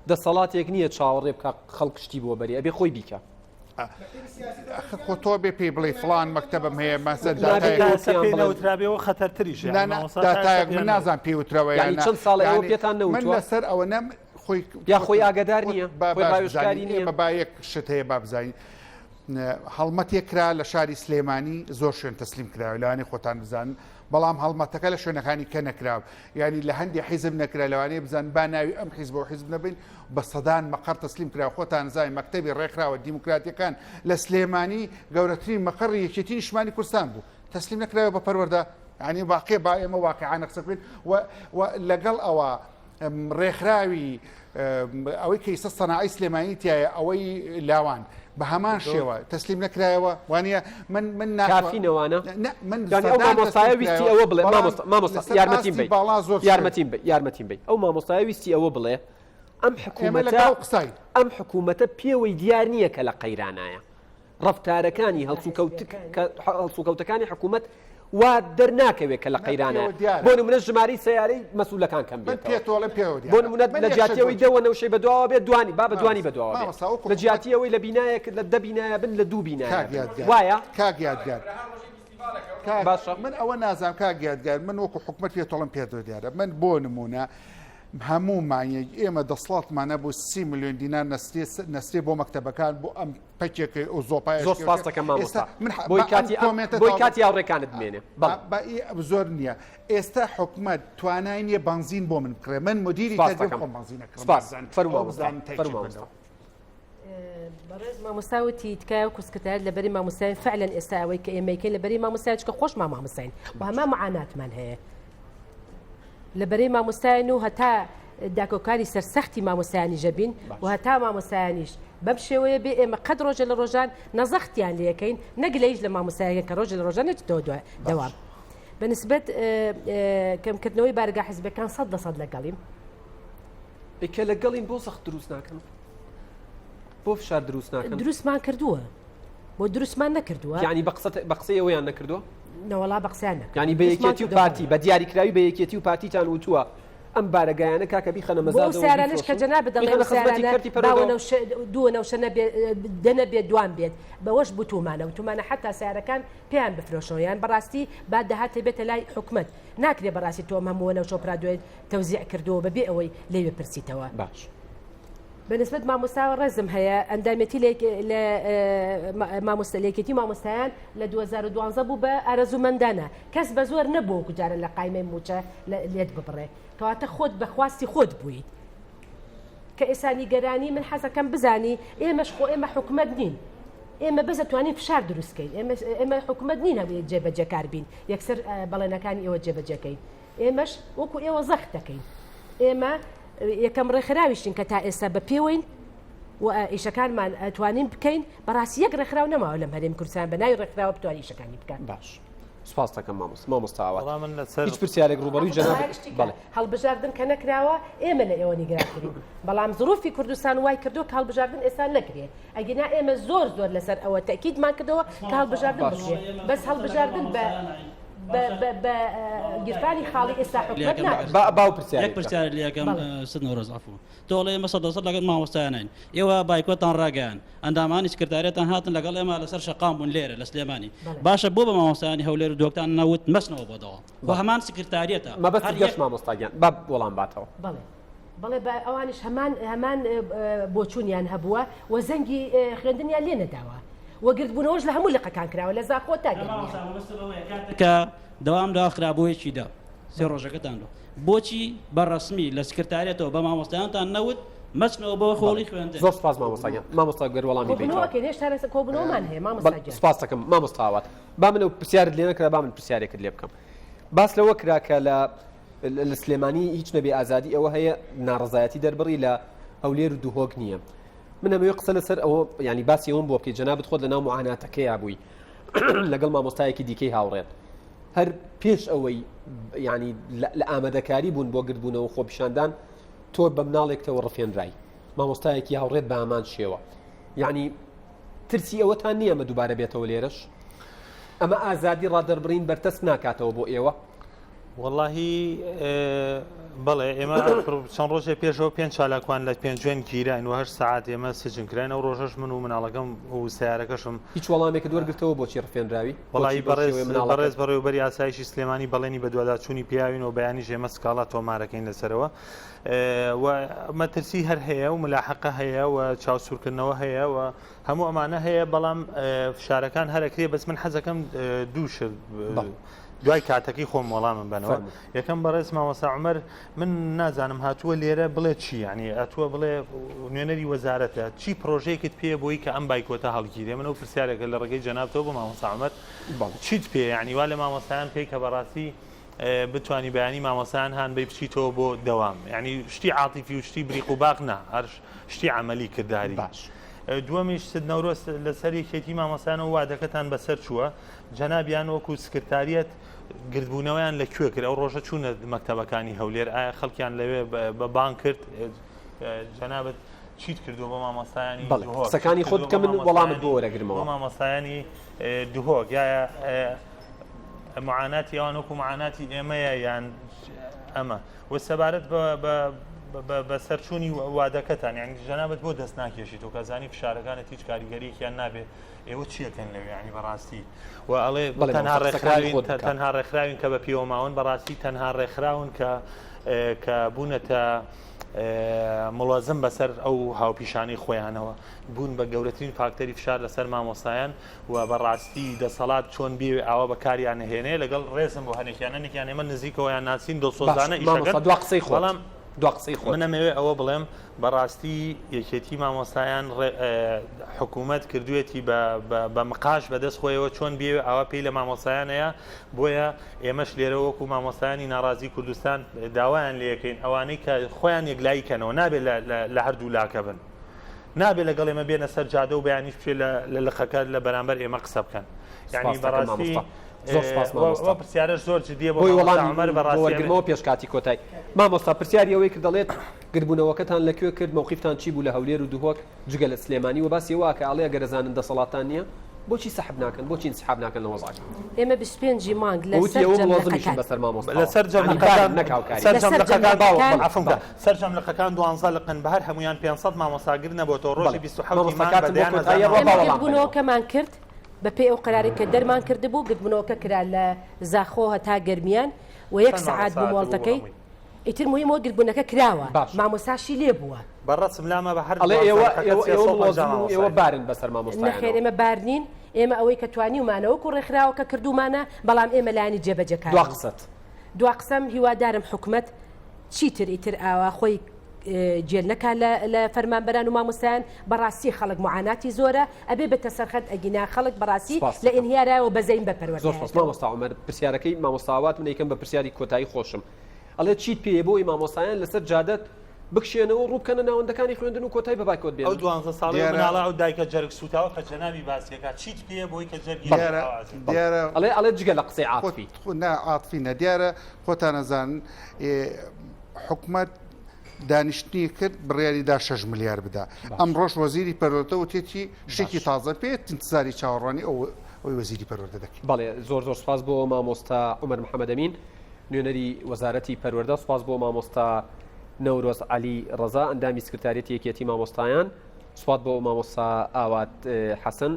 دەسەڵاتێک نییە چاوەڕێ بکە خەڵک شتی بۆ بەری ئەبێ خۆی بیکە. خۆ تۆ بێ پێی بڵێ فلان مەکتەبم هەیە مەسەر نەوترابێەوە خەتەرتریش داتایەک من نازان پێی وتراوە یانی چەند ساڵ ئەوە پێتان من نەوتوە لەسەر ئەوە نەم خۆی یا خۆی ئاگادار نییە با خۆی باش ڕاوێژکاری بزانین نییە ئێمە با یەک شت هەیە با بزانین هەڵمەتێک کرا لە شاری سلێمانی زۆر شوێن تەسلیم کراوە لەوانەیە خۆتان بزانن بەڵام هەڵمەتەکە لە شوێنەکانی کە نەکرا یعنی لە هەندێک حیزب نەکرا لەوانەیە بزان با ناوی ئەم حیزب و حیزب نەبین بە سەدان مەقەر تەسلیم کرا خۆتان زای مەکتەبی ڕێکخراوە دیموکراتیەکان لە سلێمانی گەورەترین مەقەڕی یەکێتی نیشتمانی کوردستان بوو تەسلیم نەکراوە بە پەروەردە یعنی واقع با ئێمە واقعانە قسە بکەین و و لەگەڵ ئەوە ڕێکخراوی ئەوەی کە ئیستا سەناعی سلێمانی تایە ئەوەی لاوان بە هەمان شێوە تەسلیم نەکرایەوە وانە من من کافی نەوانە من ئەو مامۆستایە ویستی ئەوە بڵێ مامۆستا مامۆستا یارمەتیم بی باڵا زۆر یارمەتیم بی یارمەتیم بی ئەو مامۆستایە ویستی ئەوە بڵێ ئەم حکوومەتە قسای ئەم حکوومەتە پێوەی دیار نییە کە لە قەیرانایە ڕەفتارەکانی هەڵسوکەوتەکانی حکوومەت وا دەرناکەوێت کە لە قەیرانە بۆ نمونە ژمارەی سیارەی مەسولەکان کەم بێت بۆ نمونە لە جیاتیەوەی دەوە نەوشەی بەدواوە بێت دوانی با بە دوانی بەدواوە لە جیاتیەوەی لە بینایەک لە دە بینایە بن لە دوو بینایە وایە کاک یادگار باشە من ئەوە نازانم کاک یادگار من وەکو حکومەت پێ تۆڵم پێ دیارە من بۆ نمونە هەموو مانگێک ئێمە دەسڵاتمان هەبوو سی ملیۆن دینار نەسرێ بۆ مەکتەبەکان بۆ ئەم پەکێکەی ئەو زۆپای زۆر سپاس دەکەم مامۆستا بۆی کاتی بۆی کاتی هاوڕێکانت بمێنێ زۆر نییە ئێستا حکومەت توانای نییە بەنزین بۆ من بکڕێ من مدیری خۆم بەنزینەکە سپاس فەرموو مامۆستا بەڕێز مامۆستا وتی تکایە و کوسکتایەت لە بەری مامۆستایان فعلەن ئێستا ئەوەی کە ئێمەیکەین لە بەری مامۆستای چکە خۆشمان مامۆستاین و هەمان معاناتمان هەیە لە بەرەی مامۆستایان و هەتا داکۆکاری سەرسەختی مامۆستایانی ژەبین و هەتا مامۆستایانیش بەم شێوەیە بێ ئێمە قەت ڕۆژە لە ڕۆژان نەزەختیان لەکەین نەگلەیش لە مامۆستایەکە کە ڕۆژە لە ڕۆژان نەچتەوە دەوام بەنسبەت کەمکردنەوەی بارگا حزبەکان سە لە سەد لەگەڵیم کە لەگەڵین بۆ زەخت دروست ناکەن بۆ فشار دروست ناکەن دروستمان کردووە بۆ دروستمان نەکردووە یعنی بە قسە بە قسەی ئەویان نەکردووە نەوەڵا بە قسەیان نەکردووە یعنی بە یەکێتی و پارتی بە دیاریکراوی بە یەکێتی و پارتیتان وتووە ئەم بارەگایانە کاکە بیخەنە مەزادەوە بۆ سیارانەش کە جەنابت دەڵێ بیخەنە خزمەتی سیارانە کەرتی پەروەردەوە. باوە نەوشە دووە نەوشە نەبێ دە نەبێت دوان بێت بەوەش بوتومانە وتومانە حتا سیارەکان پێیان بفرۆشەوە یان بەڕاستی با داهاتێ بێتە لای حکومەت ناکرێ بەڕاستی تۆ ئەم هەموو وەنەوشە و پرادۆیت تەوزیع کردووە بەبێ ئەوەی لێی بپرسیتەوە. باش. بە نسبەت مامۆستاوە ڕێزم هەیە ئەندامێتی لە مامۆستا لە یەکێتی مامۆستایان لە 2012 بوو بە ئارەزوومەندانە کەس بە زۆر نەبوو وەکو جاران لە قایمەی مووچە لێت ببڕێ کەواتە خۆت بە خواستی خۆت بوویت کە ئێستا نیگەرانی من حەزەکەم بزانی ئێمەش خۆ ئێمە حکومەت نین ئێمە بەس ئەتوانین فشار دروستکەین ئێمە ئێمە حکومەت نین هەبێت جێبەجێکار بین یەکسەر بەڵێنەکانی ئێوە جێبەجێکەین ئێمەش وەکو ئێوە زەخت دەکەین. ئێمە یەکەم ڕێکخراویشین کە تا ئێستا بە پێوەین و ئیشەکانمان ئەتوانین بکەین بەڕاستی یەک ڕێکخراو نەماوە لەم هەرێمی کوردستان بە ناوی ڕێکخراوە بتوانین ئیشەکانی بکات. باش سپاس دەکەم مامۆستا مامۆستا ئاوات وەڵا من لەسەر هیچ پرسیارێک ڕووبەڕووی جەنابت بەڵێ. هەڵبژاردن کە نەکراوە ئێمە لە ئێوە نیگەرانترین بەڵام زروفی کوردستان وای کردووە کە هەڵبژاردن ئێستا نەکرێ ئەگینا ئێمە زۆر زۆر لەسەر ئەوە تەئکیدمان کردەوە کە هەڵبژاردن باش. بکرێ بەس هەڵبژاردن بە. بە گیرفانی خاڵی ئێستا حکومەت ناکرێت. با با پرسیارێک یەک بکەم. پرسیار لێ ئەکەم بەڵێ. ست نەورۆز عەفو تۆ ئەڵێ ئێمە سەدەسەد لەگەڵ مامۆستایانین ئێوە بایکۆتان ڕاگەیان ئەندامانی سکرتاریەتان هاتن لەگەڵ ئێمە لەسەر شەقام بوون لێرە لە سلێمانی بەڵێ. باشە بۆ بە مامۆستایانی هەولێر و دهۆکتان نەوت مەچنەوە بۆ دەوام خۆ هەمان سکرتاریەتە مەبەستت هەر گەشت یەک مامۆستا گیان با وەڵام باتەوە. بەڵێ بەڵێ بە ئەوانیش هەمان هەمان بۆچوونیان هەبووە و زەنگی خوێندنیان لێ نەداوە و گردبوونەوەش لە هەموو لقەکان کراوە لە زاخۆ تا گەرمیان. کە دەوام داخرا بۆ یەکی دە سێ ڕۆژەکەتان بوو بۆچی بە ڕەسمی لە سکرتاریەتەوە بە مامۆستایانتان نەوت مەچنەوە بۆ خۆڵی خوێندن؟ زۆر سپاس مامۆستا گیان مامۆستا گەر وەڵامی کۆبوونەوە بەیتەوە. ئەکەین هێشتا لەسەر کۆبوونەوەمان هەیە مامۆستا گیان. سپاس دەکەم مامۆستا ئاوات با من ئەو پرسیارت لێ نەکرا با من پرسیارێکت لێ بکەم باس لەوە کرا کە لە لە سلێمانی هیچ نەبێ ئازادی ئەوە هەیە ناڕەزایەتی دەربڕی لە هەولێر و دهۆک نییە من ئەمەوێ قسە لەسەر ئەوە ینی باسی ئەوم بۆ بکەی جەنابت خۆت لەناو معاناتەکەیا بووی لەگەڵ مامۆستایەکی دیکەی هاوڕێت هەر پێش ئەوەی ینی لە ئامادەکاری بوون بۆ گردبوونەوە خۆپیشاندان تۆ بە مناڵێکتەوە ڕفێنرای مامۆستایەکی هاوڕێت بە هەمان شێوە یعنی ترسی ئەوەتان نییە ئەمە دووبارە بێتەوە لێرەش ئەمە ئازادی ڕادەربڕین بەرتەس ناکاتەوە بۆ ئێوە وەڵاهی بەڵێ ئێمە چەند ڕۆژێ پێشەوە پێنج چالاکوان لە پێنجوێن گیراین و هەشت سەعات ئێمە سجن کراین ئەو ڕۆژەش من و مناڵەکەم و سیارەکەشم هیچ وەڵامێکت وەرگرتەوە بۆچی ڕفێنراوی وەڵی بەڕێز بەڕێز بەڕێوبەری ئاسایشی سلێمانی بەڵێنی بەدواداچوونی پیاوین و بەیانی ژێمە سکاڵا تۆمارەکەین لەسەرەوە و مەترسی هەر هەیە و ملاحقە هەیە و چاوسوورکردنەوە هەیە و هەموو ئەمانە هەیە بەڵام فشارەکان هەرەکرێ بەس من حەزەکەم دوو شت دوای کاتەکەی خۆم وەڵامم بەنەوە یەکەم بەڕێز مامۆستا عمر من نازانم هاتووە لێرە بڵێ چی یعنی ئەتووە بڵێ نوێنەری وەزارەتە چی پرۆژەیەکت پێ بۆی کە ئەم بایکۆتە هەڵگیرێ من ئەو پرسیارێکە لە ڕێگەی جەنابتەوە بۆ مامۆستا عمر چیت پێ یعنی وا لە مامۆستایان پێی کە بەڕاستی بتانی بەیانی مامۆستایان هان بی بچیتەوە بۆ دەوام یعنی شتی عاتیفی و شتی بریق و باق نا هەر شتی عملی کرداری باش دووەمیش سد نەورۆز لەسەر یەکێتی مامۆستایانەوە وادەکەتان بەسەر چووە جەنابیان وەکو سکرتاریەت گردبوونەوەیان لە کوێ کرد؟ ئەو ڕۆژە چوونە مەکتەبەکانی هەولێر ئایا خەڵکیان لەوێ بە بانگ کرد؟ جەنابت چیت کردووە بۆ مامۆستایانی بەڵێ دهۆک؟ قسەکانی چیت خۆت کردووە بکە بۆ من وەڵامت مامۆستایانی بۆ وەرەگرمەوە. بۆ مامۆستایانی دهۆک؟ یایا معاناتی ئەوان وەکو معاناتی ئێمەیە یان ئەمە؟ و سەبارەت بە بە بە بە سەرچوونی وادەکەتان یانی جەنابت بۆ دەست ناکێشی تۆ کە زانی فشارەکانت هیچ کاریگەریەکیان نابێ ئێوە چیەکەن لەوێ یانی بەڕاستی و ئەڵێ بەڵێ تەنها مامۆستا قسەکانی ڕێکخراوین خۆت بکە. تەنها ڕێکخراوین کە بە پێوە ماون بەڕاستی تەنها ڕێکخراون کە کە بوونەتە مڵەزم بەسەر ئەو هاوپیشانەی خۆیانەوە بوون بە گەورەترین فاکتەری فشار لەسەر مامۆستایان و بەڕاستی دەسەڵات چۆن بێ ئاوا بەکاریان هێنێ لەگەڵ ڕێزم بۆ هەنێکیان هەنێکیان ئێمە نزیکەوەیان ناسین باش دڵسۆزانە ئیشەکەن مامۆستا دوا قسەی خۆت بەڵام دوا قسەی خۆت. من ئەمەوێ ئەوە بڵێم بەڕاستی یەکێتی مامۆستایان حکوومەت کردوێتی بە مقاش بەدەست خۆیەوە چۆن بێوێ ئاوا پێی لە مامۆستایان هەیە بۆیە ئێمەش لێرە وەکو مامۆستایانی ناڕازی کوردستان داوایان لەکەین ئەوانەی کە خۆیان یەکلایی کەنەوە نابێت لە هەردوو لاکە بن نابێت لەگەڵ ئێمە بێنە سەر جادە و بەیانیش بچێت لە لقەکە لە بەرامبەر ئێمە قسە بکەن یعنی بەڕاستی زۆر سپاس مامۆستا پرسیارەش زۆر جدیە بۆ بۆی وەڵامی عومەر بەڕاستی وەرگرمەوە پێش کاتی کۆتای مامۆستا پرسیاری ئەوەی کرد دەڵێت گردبوونەوەکەتان لە کوێ کرد مەوقیفتان چی بوو لە هەولێر و دهۆک جگە لە سلێمانی و باسی ئەوە کە ئەڵێ ئەگەر ئەزانن دەسەڵاتتان نییە بۆچی سەحب ناکەن بۆچی انسحاب ناکەن لە وەزعەکە ئێمە 25 مانگ لە وتی ئەوە سەرجەم مڵۆزمیشن لقەکان بەسەر مامۆستاوە لە سەرجەم یعنی لقەکان بارن نەک هاوکاری سەرجەم لە سەرجەم لقەکان لقەکان عەفوم کە سەرجەم لقەکان دوانزە لقن بە هەر هەموویان 500 مامۆستا گر نەبۆتەوە ڕۆژی بەڵێ 27 مامۆستا مانگ بە کاتم بۆ دەیان هەزار کۆتاییە ڕۆ مامۆستا با ئێمە وەڵام بەنەوە گردبوونەوەکەمان کرد بەپێی ئەو قەرارەی کە دەرمان کردبوو گردبوونەوەکە کرا لە زاخۆ هەتا گەرمیان و یەک چەند سەعات مامۆستا بوو هاتبوو بۆ مۆڵتەکەی هەمووی؟ ئیتر مهم وە گردبوونەکە کراوە باشە. مامۆساشی لێ بووە. بە ڕەسم لامە بە هەر ئەڵێ دوانزە ئێوە لقەکە ئێوە ئێوە 350 مڵۆزم و ئێوە مامۆستاین. بارن بەسەر نەخێر مامۆستایانەوە. ئێمە بار نین ئێمە ئەوەی کە توانیومانە وەکو ڕێکخراوەکە کردوومانە بەڵام ئێمە لایەنی جێبەجێکار دوا نین. قسەت. دوا قسەم هیوادارم حکومەت چیتر ئیتر ئاوا خۆی گێل نەکا لە لە فەرمانبەران و مامۆستایان بەڕاستی خەڵک معاناتی زۆرە ئەبێ بێتە سەرخەت ئەگینا خەڵک بەڕاستی سپاس لە دەکەم. ئینهیارایەوە بەزەیم بە زۆر سپاس پەروەردەیەتەوە. مامۆستا عومەر پرسیارەکەی مامۆستا ئاوات من ئەیکەم بە پرسیاری کۆتایی خۆشم ئەڵێ چیت پێیە بۆ ئەوەی مامۆستایان لەسەر جادەت بکشێنەوە و ڕووبکەنە ناوەندەکانی خوێندن و کۆتای بە بایکۆت ئەو بێنن؟ دوانزە ساڵەی دیارە مناڵە ئەو دایکە جەرگ سووتاوە کە جەنابی باسی ئەکا چیت پێیە بۆی کە جەرگی دیارە سووتاوە ئازیز؟ دیارە ئەڵێ ئەڵێ جگە لە قسەی خۆت عاتفی. نا عاتفی نا دیارە خۆتان ئەزانن ئێ حکومەت دانیشتنی کرد بڕیاری دا 6 ملیار بدا ئەمڕۆش وەزیری پەروەردە وتێتی شتێکی تازە پێ انتظاری چاوەڕوانی ئەو ئەوەی وەزیری پەروەردە دەکەین. بەڵێ زۆر زۆر سوپاس بۆ مامۆستا عومەر محەمەدەمین نوێنەری وەزارەتی پەروەردە، سوپاس بۆ مامۆستا نەورۆز عەلی ڕەزا ئەندامی سکرتاریەتی یەکێتی مامۆستایان، سوپات بۆ مامۆستا ئاوات حەسەن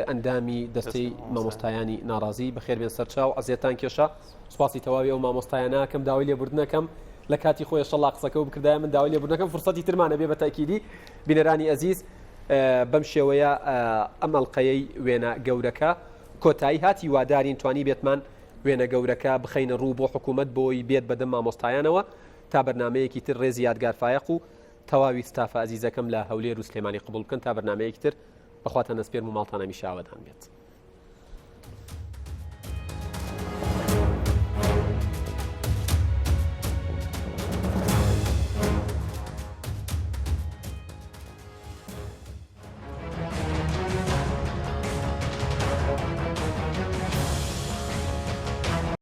ئەندامی دەستەی مامۆستایانی ناڕازی، بەخێربێن سەرچاو ئەزیەتان کێشا. سوپاسی تەواوی ئەو مامۆستایانە ئەکەم داوای لێبوردنەکەم لە کاتی خۆی شەڵا قسەکە و بکردایە من داوای لێبوردنەکەم فرسەتی ترمانە بێ بە تاکیدی بینەرانی ئەزیز بەم شێوەیە ئەم ئەڵلقەیەی وێنە گەورەکە کۆتایی هاتی وادارین توانی بێتمان وێنە گەورەکە بخەینە ڕوو بۆ حکوومەت بۆی بێت بەدەم مامۆستایانەوە تا بەرنمەیەکی تر ڕێزی یادگار فایەق و تەواوی ستافە ئەزیزەکەم لە هەولێر و سلێمانی قبول بکەن تا بەرنمەیەکی تر بەخواتان دەسپێرم و ماڵتان هەمیشە ئاوەدان بێت.